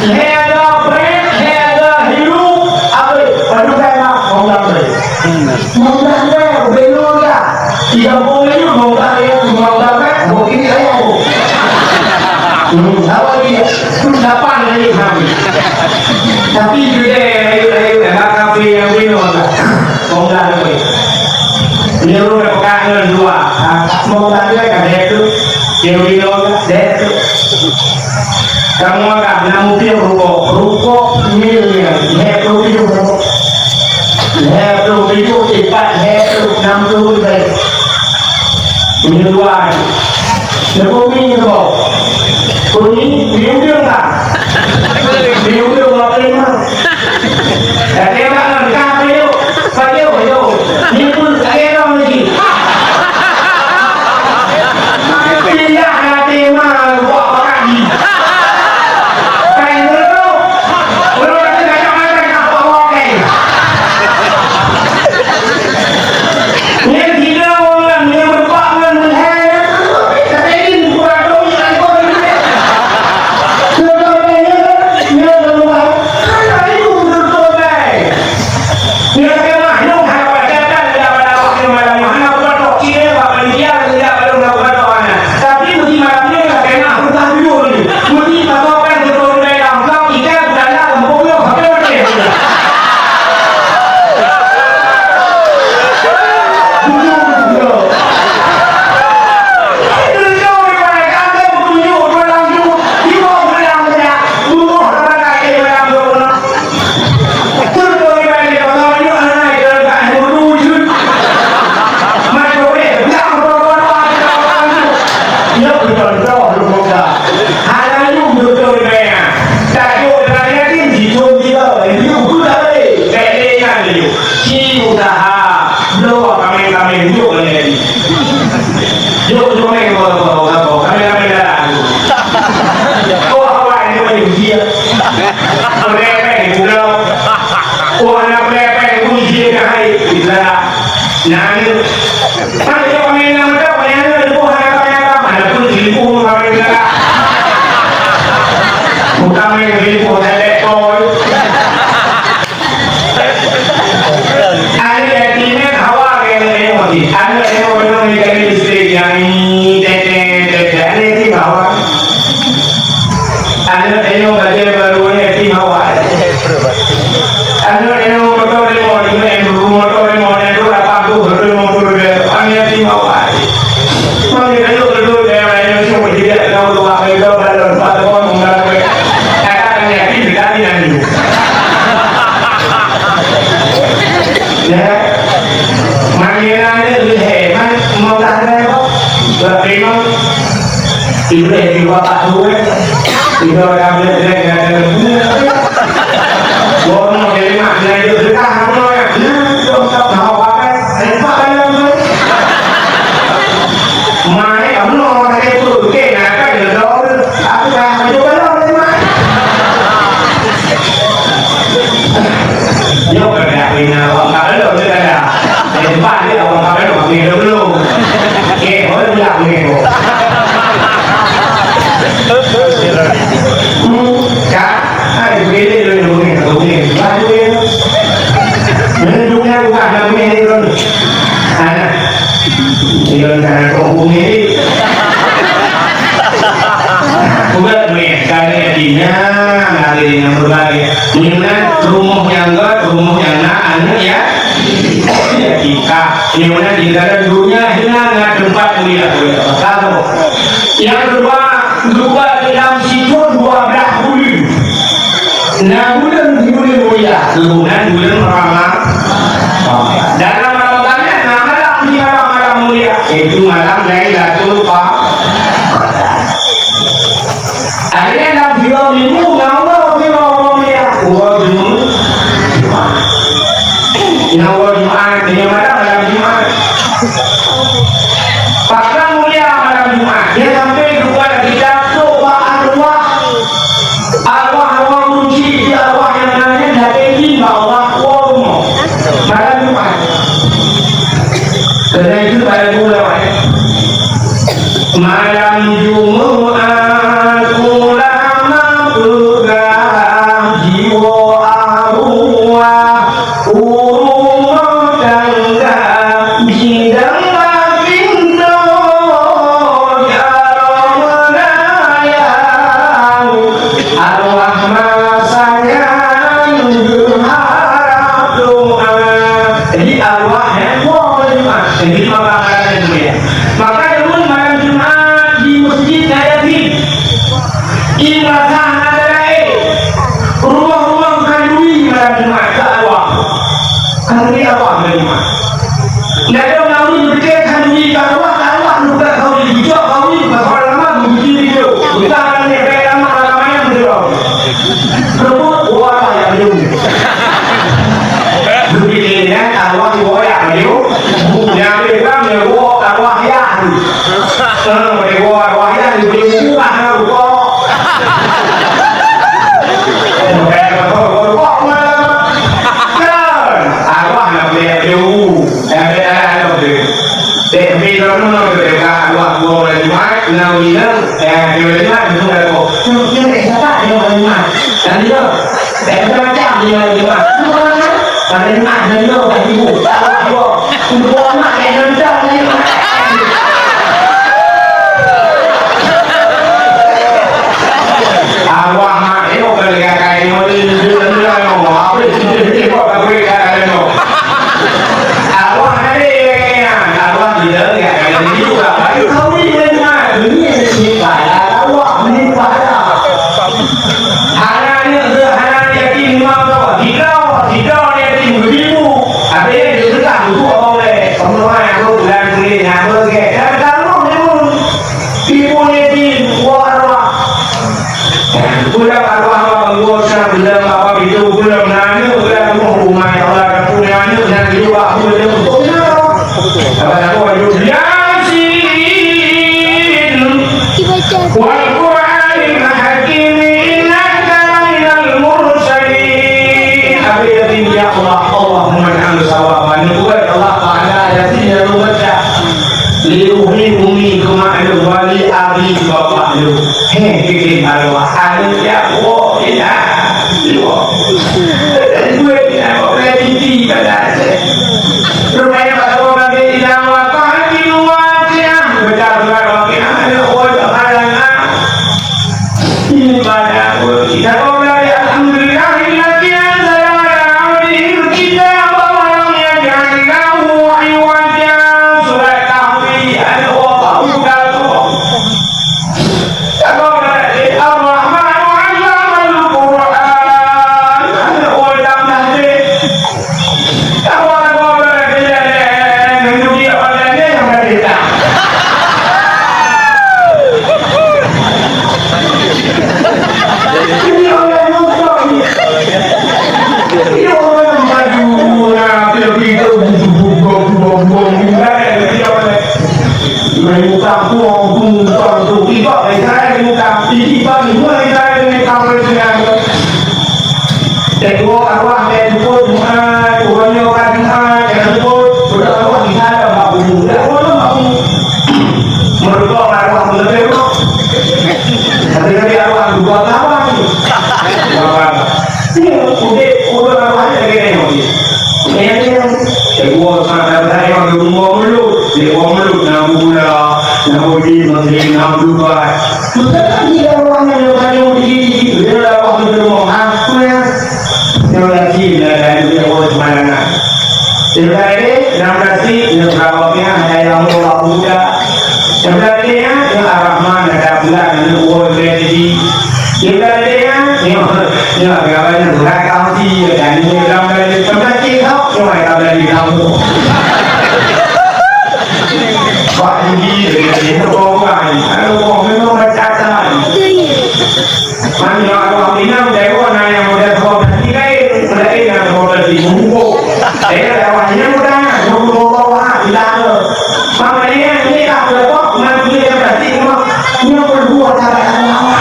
Lhèe goe prèk, lhèe goe hilu, abéh, padum kai mak, monggang prèk. Monggang prèk, ubé lôn ka. Di gampông laén monggang prèk, monggang prèk, mungkin saya. Hmm, awak ni, tu dapat lagi kami. Tapi judé, ayo, ayo, ayo, kafé nyang binoe lah. Monggang lé. Nyoe ka peugah ngon dua. Ha, monggang lé ka deh tu. Nyang binoe ka deh tu. Kamoe ka na mupiôh rukok. Rukok nyoe nyan. Lhèe ploh piôh rukok. Lhèe ploh piôh, empat, lhèe ploh, nam ploh ribèe. Nyoe dua. Leubeh mi nyoe. Kuni, diundang tak? Diundang apa lima? Dah tembak kan, kah payu? Payu, payu. Ni pun tak ada orang lagi. Pindah nanti mah, buat apa kaki? Kain dulu. Belum ada kacamata, tak bawa kain. Nyan sidroe ureueng nyan meurumpok ngon meuhai, tapi ini bukan doi, bukan doi. Sidroe nyan, nyan keuluwa, hana ibu beutôi bai. Nyan keuh makhluk hana peucaya dan tidak pada waktu malam, hana peucaya, tidak pada dia, tidak pada waktu malam. Tapi musim malam nyan, nyan keuh makhluk tak tidur ni. Musim malam kan beutôi bai dalam blok, ikan, belanda, kempung, nyoe, sampai mati. Hana yum beutôi bèe. Tajôk dalam yatim, jicôm jila, yum tu tak boleh. Bèk lé nyan lé yum. Ci usaha, bloe kaméng-kaméng, jôk ngon yatim. Jôk, jôk kaméng, Nah, ini. Kan dia pakai nama dia, pakai nama dia, bukan apa-apa, mana pun selingkuh, orang dia. Bukan main selingkuh, saya tak tahu. Aneuk yatim nyan hawa keu aneuk tayong mati. Aneuk tayong meunyoe meunyoe jadi istri nyang ini, tete, tete, aneuk yatim hawa. Aneuk tayong bajèe barô nyan yatim hawa. Aneuk tayong moto rimot, moto rimot, nyan tu lapan puluh, dua puluh lima puluh ribu, aneuk yatim hawa. Ya. Manggil aneuk leuhé, man, mau tak ada apa? Buat memang. Ibrahim di bapak tu, eh. Ibrahim ada, ada, ada, ada. Bono dari mak, dia hidup dekat, bono, ya. Nah, dia tak tahu apa, eh. Hebat dalam tu. Mai, kamu orang kata itu, oke, nah, kan, dia tahu. Aku dah hidup dalam tu, Mak. Nyoe keuh dak pina awak ka lom, dia kata. Dia tempat dia awak ka lom, dia belum. Oke, boleh pulang ni, Bu. Hmm, Kak, hai, begini dulu, begini, begini. Baru dia. Ini dunia bukan, dah begini dulu. Anak. Ilôn ka na kok bumi. Bukan duit, kali hatinya, kali yang berbagi. Nyoe rumoh nyang göt, rumoh nyang na, aneuk ya. Ya, kita. Nyoe di dalam dunia hilang na tempat mulia, mulia. Satu. Yang kedua, juga dalam situ dua belas bulan. Nah, bulan, bulan mulia, bulan, bulan Rama-, Ramadan. Dalam Ramadan ni, nah, malam di malam-malam mulia, yaitu malam Lailatul Qadar. Akhirnya, dalam dua minggu, nyawa, nyawa mulia, dua Jumat. Nyawa Jumat, ini malam, malam Jumat. Pakon mulia malam Jumat, dia sampai juga kita tu bak arwah. Arwah-arwah kunci di arwah yang lain, tapi di bawah Allah. Malam Jumat. Karena itu pada bulan malam Jumat ulama peugah jiwa arwah. Ureueng tangga sidang bak pintoe, jaroe meurayang, arwah masa nyan geuharab doa. Jadi, arwah nyan woe malam Jumat. Jadi, maka malam Jumat. Maka, ulôn malam Jumat di masjid na yatim. Di madrasah na laén. Rumoh-rumoh khanduri malam Jumat keu arwah. Khanduri arwah malam Jumat. Nyan dong khanduri beutôi khanduri keu arwah, keu arwah buka khanduri, geucok khanduri, buka sekolah lama, geuguci video. Buka anak nyan, baik lama, lama yang beutôi. Rebut, buat apa yang belum. Geupiké nyan arwah, buat apa yang belum. Nyang lebih bang, ya, buat arwah ya. Eh, dewa arwah nyan dibri buku lah, na rukok. Eh, rukok, rukok, rukok, rukok. Kan? Arwah na boleh beli buku. Eh, beli, eh, beli. Dek, beli dulu, na beli buku. Arwah dua bulan Jumat, na ulang. Eh, dua bulan Jumat, betul dah rukok. Yang, yang, eh, siapa dia bulan Jumat? Dan dia, Macam-macam dia lagi, Mak. Pada Mak dan dia dah sibuk. Dua, dua Mak yang nonton ni, Mak. Arwah Mak, eh, bukan dekat kain, ni, ni, ni, ni, apa sih? Dia buat apa dekat kain tu? Arwah ada yang, arwah dia, ya, ada juga. Aduh, kau ni, Mak. Dunia ni, Mak. Arwah ni, Mak. Hana aneuk geuh, hana yatim limong droe. Sidroe, sidroe yatim geubibu. Habéh geupeugah buku awak ulèe. Peunoh aku bulan kulit nyawa gèt. Dan kamoe nyoe. Tipu yatim, woe arwah. Budak arwah, abang gua sang bilang apa itu, budak nanya, budak rumah, rumah yang Allah, punya aneuk, dan juga aku, dia untuk nyawa. Apa aku, Yasin. Wal Qur'anil Hakim, innaka laminal mursalin. Abi yatim, ya Allah, Allahumma ij'al sawaban. Bukan Allah Ta'ala, ya Bapak lu, heh, kirim arwah, anu ya, wo, ya, wo. Buat ya, wo, boleh titi pada saya. Rupanya pada orang di dalam apa, di luar dia, betul-betul orang yang ada, wo, ada, ada. Ini pada aku, kita orang yang alhamdulillah, ini lagi yang saya ada, ini kita orang yang jadi tahu, iwaja, surat tahwi, ada, wo, tahu, tahu. Ar-Rahmanu 'allamal Qur'an. Main utang tuang, tuang, tuang, tuang, tiba, eh, saya main utang. Tiba, tiba, saya main utang, saya main utang. Teungku arwah, saya jemput Jumat, uroe nyoe ka Jumat, saya jemput. Sudah arwah di sana, Mak Bulu. Dah, belum, Mak Bulu. Mereka arwah, belum, belum. Tapi, tapi arwah, dua kawan. Dua kawan. Udép, ureueng awai lagèe nyoe. Nyan, nyan. Teungku, saban-saban nyoe geurumpok mulod, geurumpok mulod, na gula, na bodi, meuseujid, na meutubat. Maka kan tidak orang yang bertanya dikit-dikit, dia dah apa tu rumah, ha? Nyoe lagi, dah, dah, dia buat sembarangan. Ibrahim, enam belas, nyoe berapa pihak, ada yang bawa muda. Ibrahim, nyoe Ar-Rahman, ada bulan, nyoe, nyoe, nyoe, nyoe, agama, nyoe, bukan kau, si, dan nyoe, dalam, dalam, sebelah kiri, nyoe, dalam, dalam, dalam. Pak Budi, nyoe, nyoe, nyoe, nyoe, memang berkata. Manyang awak inong dewa na nyang model sekolah tinggi lain, lain nyang sekolah tinggi mumpuk. Saya dewa nyang muda, nyang muda, wah, kita ke. Makanya ini tak berapa, mati yang berarti cuma nyang berdua cara awak.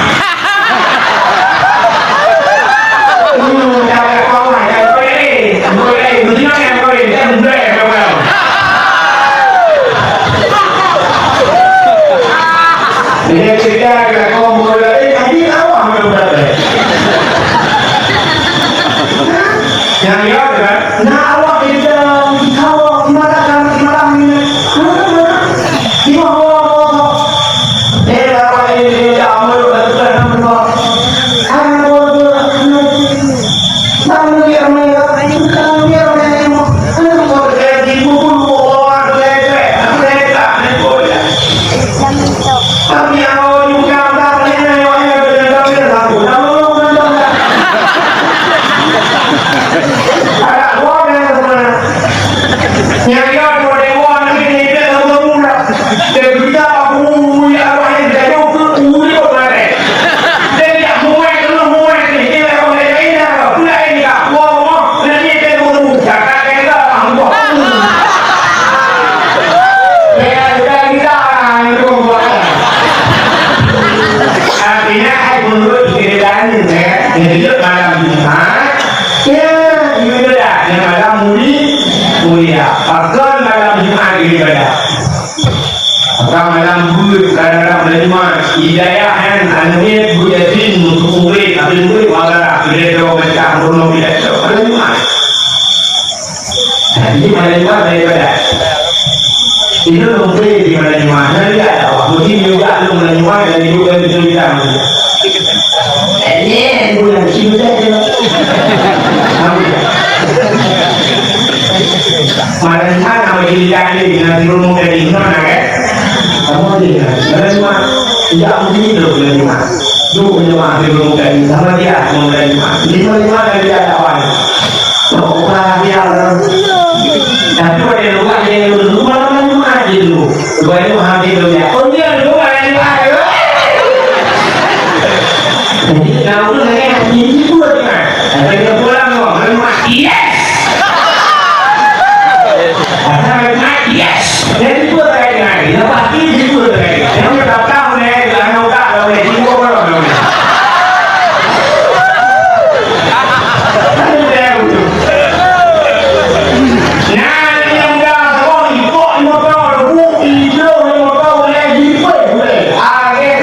Hmm, cara awak yang boleh, boleh, dunia yang boleh, yang boleh, yang boleh. Jadi cerita ke kaum muda, eh, tadi awak muda. Yang dia kan, na awak di dalam, di kawah, di mana kan, di mana ni? Di bawah, bawah, bawah. Eh, awak ini, dia tak mulut, tak tukar, tak tukar. Anak buah, buah, anak. Artinya, hai peununtut ceritanya, ya, yang hidup malam Jumat, ya, ibadah, yang malam muli-, mulia. Pakon malam Jumat ibadah. Orang malam buet, kadang-kadang malam Jumat, hidayah kan, anugerah buet yatim untuk murid, tapi murid marah, sudah jauh macam, belum tidak jauh. Malam Jumat. Jadi, malam Jumat daripada itu lompe di malam Jumat. Nah, lihat, awak mungkin juga lu malam Jumat dan juga betul kita. Ini bulan cinta je. Malam Jumat nama cerita ni, dengan turun dari mana, kan? Sama dia. Malam Jumat. Tidak mungkin itu malam Jumat. Dulu malam Jumat, turun dari sama dia, malam Jumat. Jadi, malam Jumat dari dia ada awal. Tapi pada luar dia dulu, malam Jumat je dulu. Baru habis dulu ya. Oh, dia dulu malam Jumat. Jadi, nak urus lagi hati libur kan. Tapi dia pulang tu, malam Jumat. Yes! Ada malam Jumat, yes! Jadi, libur lagi kan. Dia pasti libur lagi. Yang berkata, "Udah, udah, udah, udah, udah, udah." Nah, nyang gasoh ikok lima puluh ribu, ijô lima puluh ribu, lagi peuet buleuen. Akhé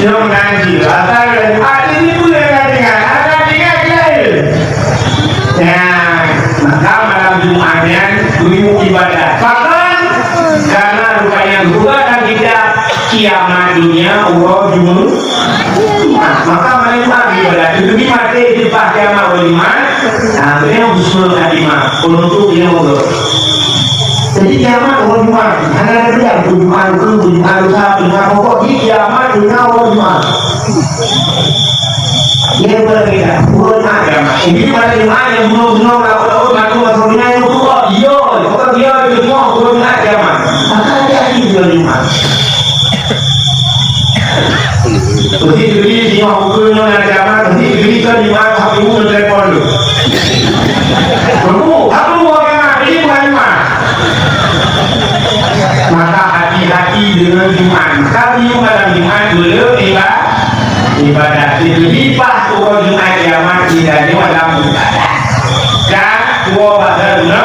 Nyoe nan jih, asai laju. Hati ni pun akan ingat, akan ingat jahil. Nah, maka malam Jumat nyan, beuibu ibadat. Pakon? Karena rupanya geupeugah lam kitab, kiamat dunia uroe Jumat. Maka malam Jumat ibadat. Teutubi maté di pas kiamat uroe Jumat. Nah, beliau husnul khatimah. Penutup ilmu tu. Jadi kiamat uroe Jumat, hana ada bilang, uroe Jumat, uroe Jumat, lusa, Jumat, pokok di kiamat dunia uroe Jumat. Dia bukan beda, uroe Jumat kiamat. Jadi pada Jumat yang bunuh-bunuh, lawan-lawan, mati, masuk dunia yang tu, oh, dia, bukan dia, dia semua uroe Jumat kiamat. Maka hati-hati uroe Jumat. Mesti dibeli, tengok buku nyoe nak kiamat, mesti dibeli ke lima, satu, telepon dulu. Tunggu, satu, dua, lima, ini bukan lima. Maka hati-hati dengan Jumat. Kami malam Jumat dulu iba-, ibadat. Jadi pas uroe Jumat kiamat, kita ni malam ibadat. Dan dua pasal guna.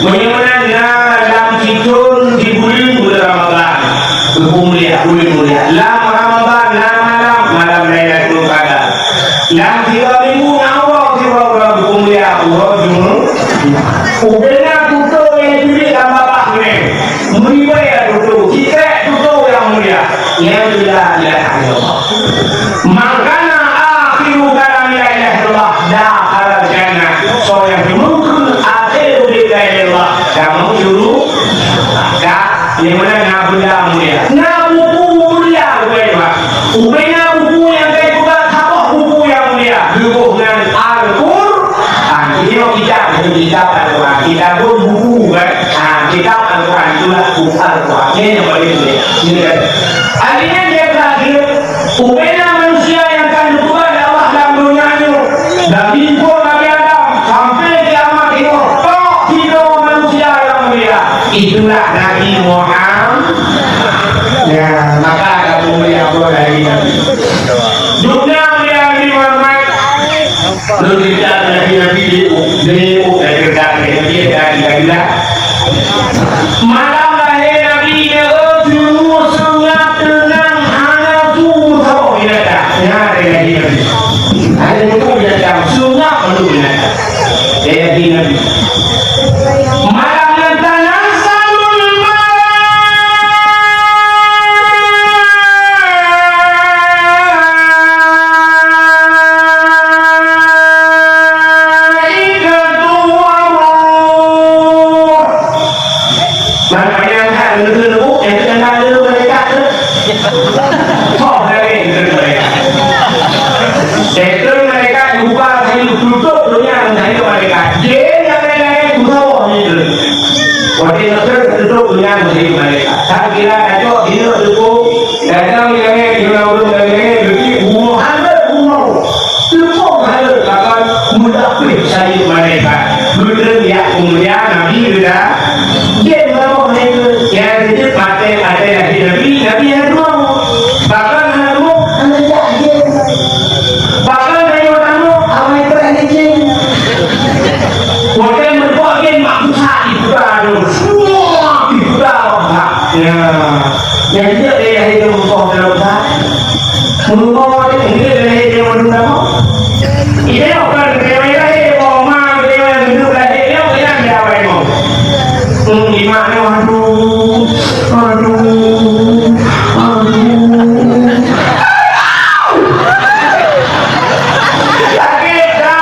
Meunyoe meunan na lam sithon di buleuen, buleuen Ramadhan. Buleuen mulia, buleuen mulia. Lam Ramadhan na malam, malam Lailatul Qadar. Lam tiga minggu na uroe, tiga uroe buleuen mulia, uroe Jumat. Ubena tutoe nyang jeuet lam babah nyan. Meuribèe tutoe, sikrek tutoe nyang mulia. Nyang la ilaha illallah. Man kana akhiru kalamihi la ilaha illallah, dakhalal jannah. Soe nyang teumeung keu akhé udép la ilaha illallah, ka masuk syurga. Ka, nyang meunan na benda mulia. Na buku mulia rupanya, Pak. Ubena buku nyang ka ipeugah saboh buku nyang mulia. Geuboh ngon Al-Qur'an. Ah, ini kitab, ini kitab Al-Qur'an. Kitab pun buku, kan? Ah, kitab Al-Qur'an itulah buku Al-Qur'an. Ini yang paling penting. Ini kan. Artinya dia terakhir, ubena manusia nyang ka geupeugah lé Allah lam donya nyoe, dari phon Nabi Adam sampai kiamat nyoe, tok sidroe manusia nyang mulia. Itulah Nabi Muhammad. Ya, maka ada mulia pun dari Nabi. Dunia mulia Nabi Muhammad. Lôn cerita nabi-nabi di, di, di, cerita nabi-nabi, cerita nabi-nabi. Malam lahé Nabi nyoe, seungab teunang, hana su saboh binatang. Nyan lahé Nabi. Hana su binatang, seungab mandum binatang. Lahé Nabi. Malam nyan tanazzalul malaikatu war-ruh. Ban panyang that, leupeue-leupeue, eh, teuka leupeue malaikat tu. Soh lagèe leupeue malaikat. Leupeue malaikat buka sayeup, tutup donya sayeup malaikat. Jén nyang laén-laén, buka woh jén. Watèe leupeue tutup donya sayeup malaikat. Tan kira kacok, hineuk teupeu. Datang nyang laén, nyang laén, nyang laén, leupeue bumoe, hana bumoe. Teupông haleue kaban meulapéh sayeup malaikat. Beutôi jak keumuliaan Nabi geuda. Jén meulaboh malaikat. Nyang keujeuet patéh até lahé Nabi, Nabi hana teurimong. Bahkan hana teurimong, hana jak jén. Bahkan tanyoe tamoe, awai trok hana jén. Watèe meurumpok jén mak busa dibuka tu. Semua dibuka mak busa. Ya. Nyang jeuet lé lahé teurimong dalam busa. Meunyoe hidup lahé di mandum nama. Iya, kan, kaya lahé, oh, ma, kaya hidup lahé, ya, kaya dia, Pak Imam. Hmm, di mana, aduh, aduh, aduh. Sakit dah,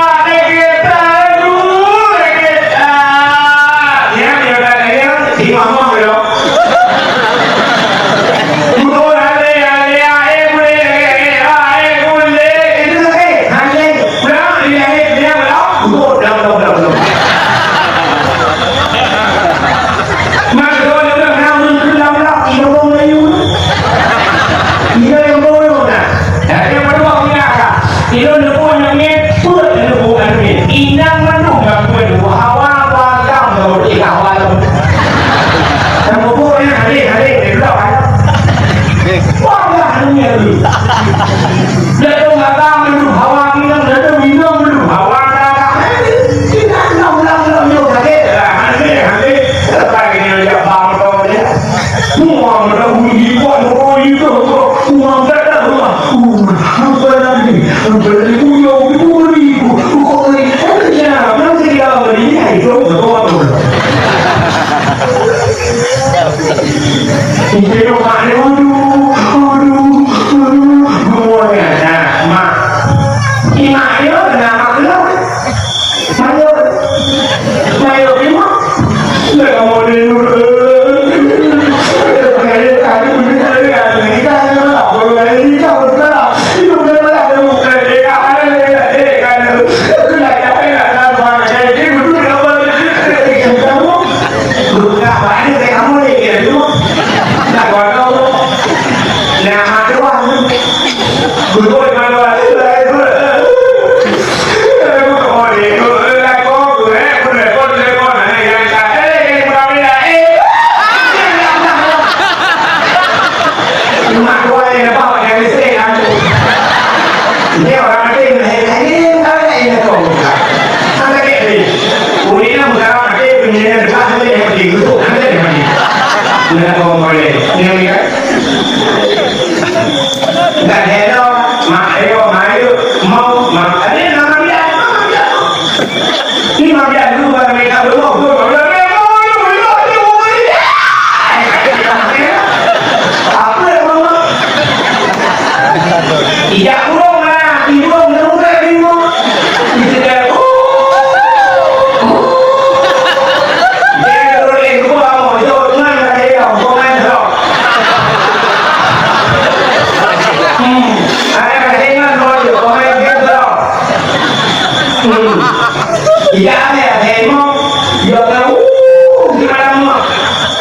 sakit dah, aduh, sakit dah. Ya, ya, ya, ya, di mama, ya. Ilôn neupue nyang ngieng, peuet neupue ka ngieng. Inong mandum ka peuet neupue. Hawa, hawa, hawa, hawa. Nyang mubuet nyan hadeh, hadeh, di luwa, kan? Wah, dah, hadeh, hadeh. Dah tu mata mandum, hawa, inong, dah tu inong mandum, hawa, dah, dah. Inong, inong, inong, inong, hadeh, hadeh, hadeh.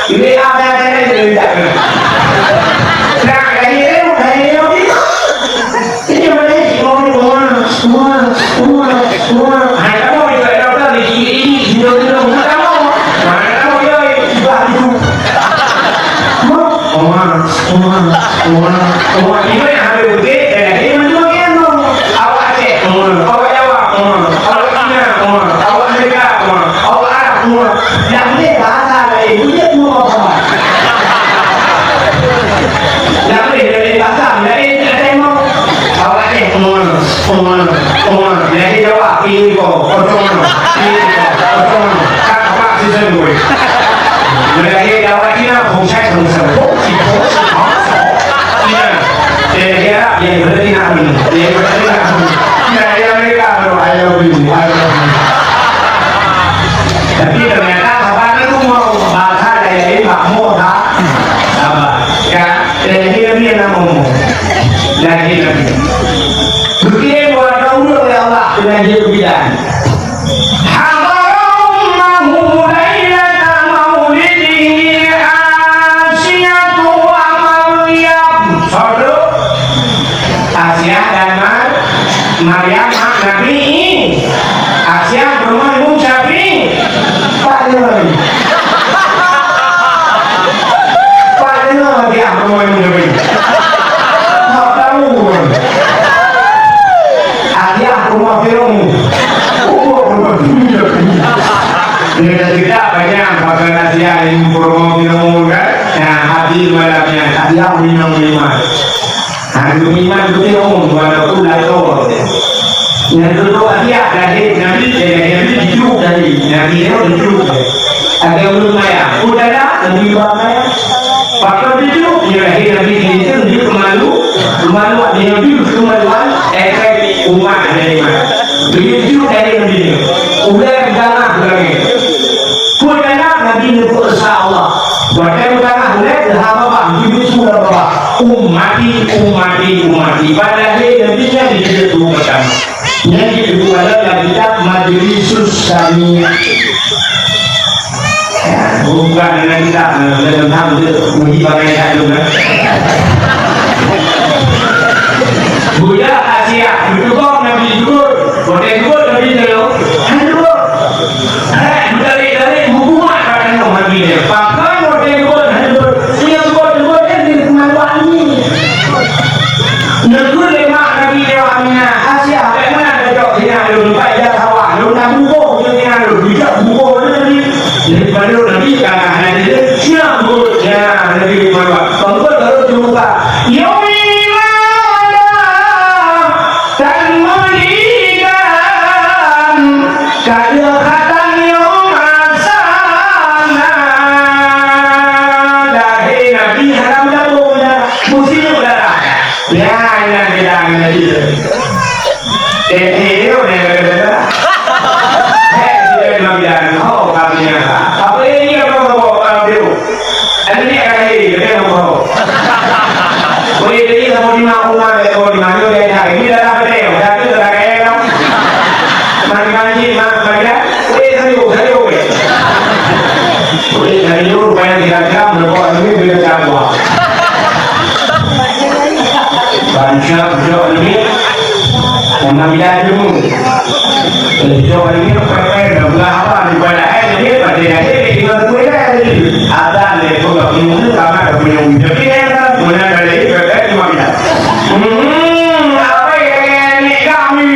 Ini ada, ada, ada, ada. Nah, dari dia, dari dia, dia. Ini mana sih? Wah, wah, wah, wah. Hai, kamu juga ada orang di sini, ini, sini, sini, sini, kamu. Mana kamu, dia, itu, itu. Wah, wah, wah, wah. Ini mana ada betul? Eh, ini mana dia, no? Awak Aceh, wah. Awak Jawa, wah. Awak Cina, wah. Awak Amerika, wah. Awak Arab, wah. Yang ini bahasa lain, dia semua apa? Nyang lé dari Batam, dari Aceh mau. Awak Aceh, pengono, pengono, pengono. Dari Jawa, pilih ko, kosong no, pilih ko, kosong no. Kak, kak, si sen gue. Dari Jawa Cina, hong sai, hong sai, hong si, hong si, hong si. Cina. Dari Arab, yang berarti nak ambil, yang berarti nak ambil. Dari Amerika, baru, I love you, I love you. Tapi ternyata, apa itu mau bahasa dari Pak Mo, tak? Sabar. Ya, eh, dia, dia nak ngomong. Lagi, lagi. Bukti buat kau dulu, ya Allah, dengan dia bilang. Hadara ummahu lailata maulidihi Asiyatu wa Maryam. Satu. Asiah dan Mar-, Maryam, mak Nabi. Asiah, rumah Imam Syafi'i. Pak Imam. Pak Imam, Asiah, rumah Imam Syafi'i. Tak tahu. Asiah, rumah Firaun. Oh, rumah Imam Syafi'i. Dia cerita banyak pasal Asiah yang rumah Firaun, kan? Nah, hati malamnya, Asiah minum lima. Hana geuiman geupeue umum, walaupun lakoe. Nyang keudua, Asiah lahé Nabi, eh, lahé Nabi dicurup tadi. Nabi nyoe dicurup. Ada ureueng maya. Udahlah, Nabi ba maya. Pakon dicurup, nyoe lahé Nabi dicurup, dicurup keumalu. Keumaluan, nyoe dicurup keumaluan, eh, umat ada iman. Dicurup dari Nabi nyoe. Ulèe meudanah lagèe. Peue tanda Nabi neupeuesa Allah. Watèe meudanah lé teuhah babah, jibisu lam babah. Ummati, ummati, ummati. Padahai Nabi nyan di situ pertama. Nyan di kedua dalam kitab Majlisus Sani. Ya, bukan dalam kitab, dalam ham tu, uji pakai tak tu, kan? Budak Asia, beutôi Nabi jujur. Watèe jujur Nabi jujur. Jujur. Hai, meutarék-tarék hubungan bak tanyoe hati nyan. Pakon watèe geupeugah hana geupeugah, nyang geupeugah-geupeugah nyan di teuma Tuhan nyoe. Neukheun lé mak Nabi nyoe Aminah, "Asiah, bagaimana cocok sinah lôn, bak ijazah Hawa, lôn na bungkôh keu sinah lôn, bijak bungkôh lôn Nabi." Jadi, padahai Nabi ka hana jeuet, siap bungkôh, ya, Nabi geupeugah. Bungkôh baru terbuka. Yaumil Tan meulikan, ka lheueh khatan nyoe masa na. Lahé Nabi haram dapur na, musibah darah. Ya, nyan kita Nabi. Eh, eh, eh, eh, eh, eh. Hei, dia Nabi dan, oh, kami nyata. Apa ini yang kau bawa orang biru? Ada ni ada ni, ada yang mau. Boleh jadi sama lima rumah, ada sama lima ni, ada yang ini dah dah betul, dah tu dah kaya kan. Mandi-mandi, mak, mak, ya. Boleh sayu, sayu, boleh. Boleh sayu, rupanya tidak ada, merokok ini boleh campur. Bansa, budak ni, sama bila dulu. Jadi, orang ni, apa-apa, dah belah apa, di bawah, eh, jadi, pada, jadi, kita boleh, jadi. Adan lé, buka punyueng tu, sama ada punyueng. Jadi, eh, meunan dari, eh, cuma kita. Hmm, apa yang ni kami?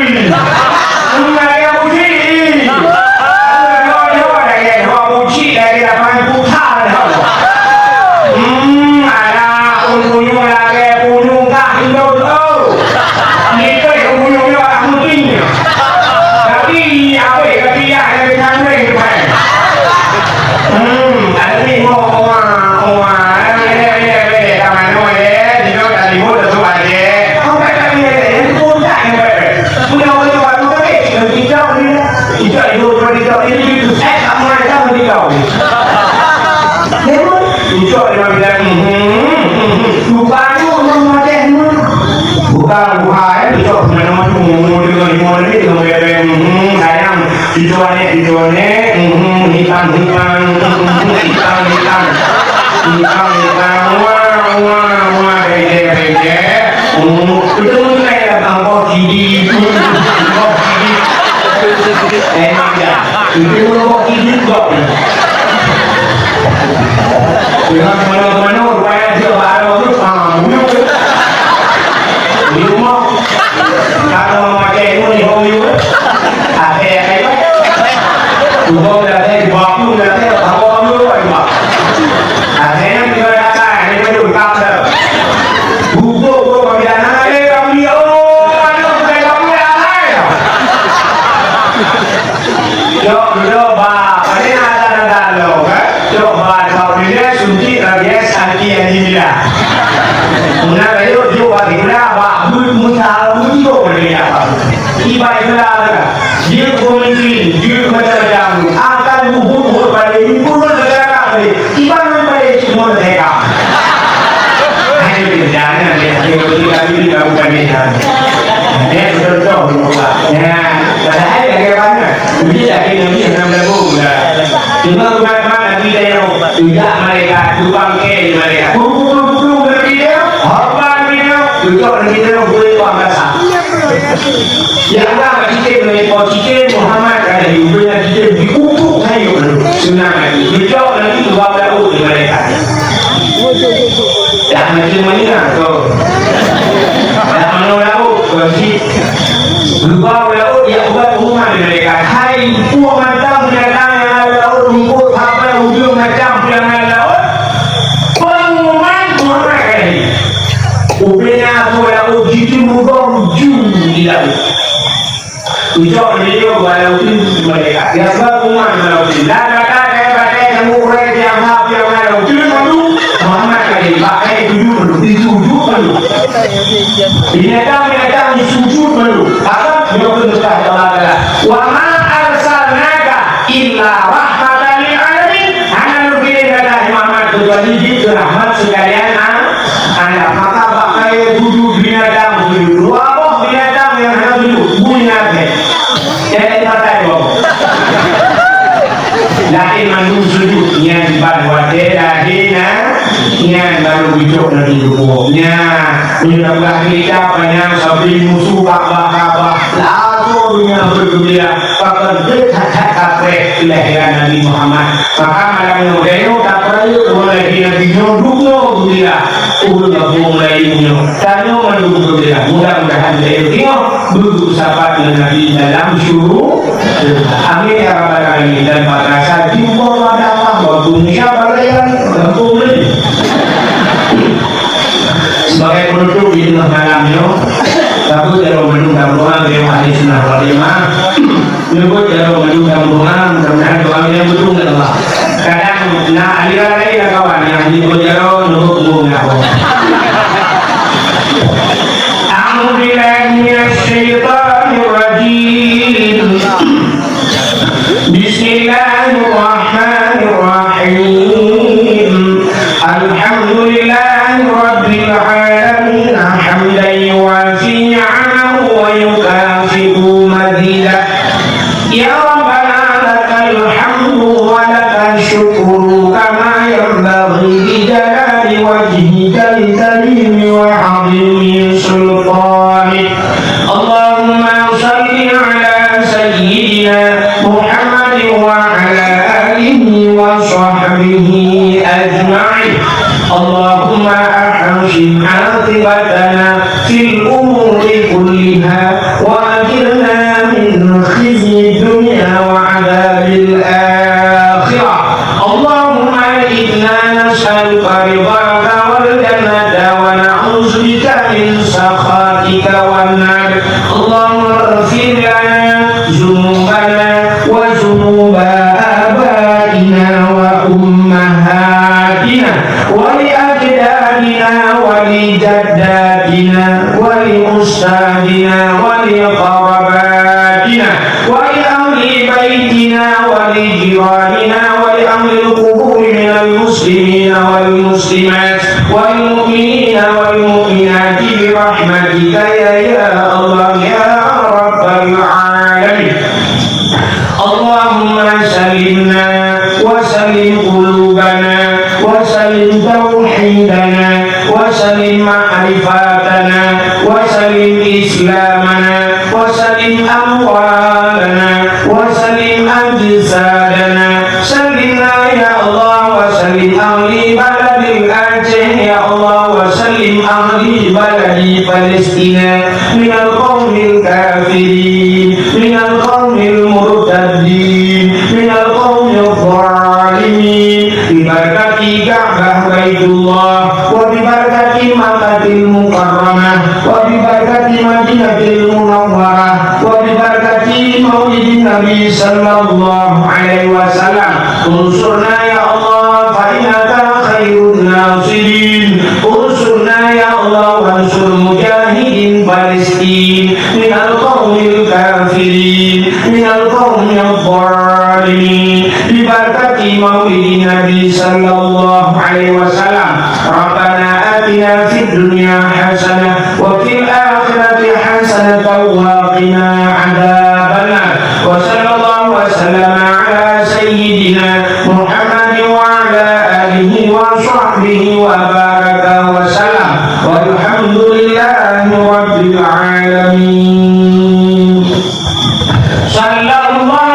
Hmm, ada puji. Ada dua, ada dua puji dari lapan putar. Hmm, ada punyueng lagi, punyueng kah, itu, oh. Ni tu, punyueng ni orang mungkin. Tapi, apa yang dia, yang dia, yang dia, Hmm, Wah, wah, wah, bengkek, bengkek. Hmm, itu mungkin kayak bangkok sidi, bangkok sidi. Enak ya. Itu bangkok sidi kok. Dengan kemana-kemana, rupanya dia baru tu, ah, buyuk. Buyuk mah. Kalau mau pakai ilmu ni, hong buyuk. Ada yang kayak. Tunggu dah saya, dua puluh dah saya, tak mau buyuk, Pak. Ada yang tinggal datang, ini baru tak ada. Bubuk, bubuk, kami dah nak, eh, kami, oh, aduh, bukan kami, ah, eh. Cok, cok, ba, pada ada, ada, ada, lo, kan? Cok, ba, ba, bila suntik rabies anti anjing gila. Muna rayu, cok, ba, gula, ba, bu, musa, bu, cok, pada dia, ba. Ibai gula, kan? Dia pemimpin, dia macam-macam. Akan buhut-buhut pada ini, pun negara, kan? Ibai pada semua mereka. Hai, jangan, dia, dia, dia, dia, dia, bukan dia. Dia betul-betul, ya. Padahal, dia, dia, banyak. Jadi lagi Nabi hana meulagu dah. Cuma umat-umat Nabi dah nyoe, jak malaikat, tukang kèe malaikat. Puru-puru-puru Nabi dah nyoe, haba Nabi dah nyoe, geujok Nabi dah nyoe, boleh tuan rasa. Ya Allah, bak cicém Nabi, po cicém Muhammad ka Nabi, ubé Nabi cicém di ubuk sayup Nabi. Sunat Nabi. Geujok Nabi, dua belas di malaikat. Dah macam mana tu? Dah mana lauk tu? Geubau laôt jak ubat pengumuman di malaikat. Hai, peue mantong binatang nyang na lam laôt, rumput, sapai, ujong macam peue nyang na lam laôt, pengumuman Muhammad kali. Ubena peue laôt jiteumeugong ju di laôt. Ucok di laôt, walau tu malaikat. Ya, sebab pengumuman walau tu. Dah kata kaya badai, nyamuk urai, tiang hap, tiang malam. Tu lalu, Muhammad kali. Pakai tujuh puluh, tujuh puluh. Binatang-binatang disujud malu. Apa? Dia pun dekat Allah Taala. "Wa ma arsalnaka illa rahmatan lil alamin." Hana neupiléh gata, hai Muhammad, kecuali jeuet keu rahmat sekalian a-, alam. Maka bak kayèe sujud binatang sujud. Dua boh binatang nyang hana sujud. Bui na. Jadi pakai boh. Laén mandum sujud, nyan ban watèe lahé na, nyan baru geucok lagi geupuwoe. Nyan, meunyoe tapeugah cerita panyang sabe musoh Ka'bah, Ka'bah, langsung donya bergembira, pakon that-that kapreh kelahiran Nabi Muhammad. Maka malam nyoe, tapeurayeuk uroe lahé Nabi nyoe, duek nyoe geumbira. Ureueng gampông laén nyoe, tanyoe mandum geumbira. Mudah-mudahan beudeungoe beugeusapat ngon Nabi dalam syuru-, Amin ya rabbal alamin. Dan madrasah jumpa pada Allah waktu Indonesia bagian kampung ni. Sebagai penutup di tengah malam nyoe, takut jaroe mandum dan doa dari ahli sunnah wal jamaah. Nyebut jaroe mandum dan doa, mudah-mudahan doa yang betul dari Allah. Kadang na aliran lain lah kawan yang nyebut jaroe nyebut bunga. أعوذ بالله من الشيطان الرجيم. بسم الله الرحمن الرحيم. الحمد لله رب العالمين، حمدا يوافي نعمه ويكافئ مزيده. يا ربنا لك الحمد ولك الشكر كما ينبغي لجلال وجهك الكريم وعظيم سلطانك. اللهم صل على سيدنا محمد وعلى آله وصحبه أجمعين. اللهم أحسن عاقبتنا في الأمور كلها وأجرنا من خزي الدنيا وعذاب الآخرة. اللهم إنا نسألك رضاك والجنة ونعوذ بك من سخطك والنار. اللهم اغفر لنا ذنوبنا وذنوب آبائنا وأمهاتنا ولأجدادنا ولجداتنا ولأستاذنا ولقرباتنا ولأهل بيتنا ولجيراننا ولأهل القبور من المسلمين والمسلمات والمؤمنين والمؤمنات برحمتك يا، يا الله يا رب العالمين. اللهم سلمنا وسلم قلوبنا وسلم أهل بلد الأعجم يا الله وسلم أهل بلد فلسطين من القوم الكافرين من القوم المرتدين من القوم الظالمين ببركة كعبة بيت الله وببركة مكة المكرمة وببركة مدينة المنورة وببركة مولد النبي صلى الله عليه وسلم انصرنا يا الله فإنك خير الناصرين انصرنا يا الله وانصر مجاهدين فلسطين من القوم الكافرين من القوم الظالمين ببركة مولد النبي صلى الله عليه وسلم ربنا آتنا في الدنيا حسنة وفي الآخرة حسنة وقنا عذاب النار وصلى الله وسلم على سيدنا محمد وعلى آله وصحبه وبارك وسلم والحمد لله رب العالمين صلى الله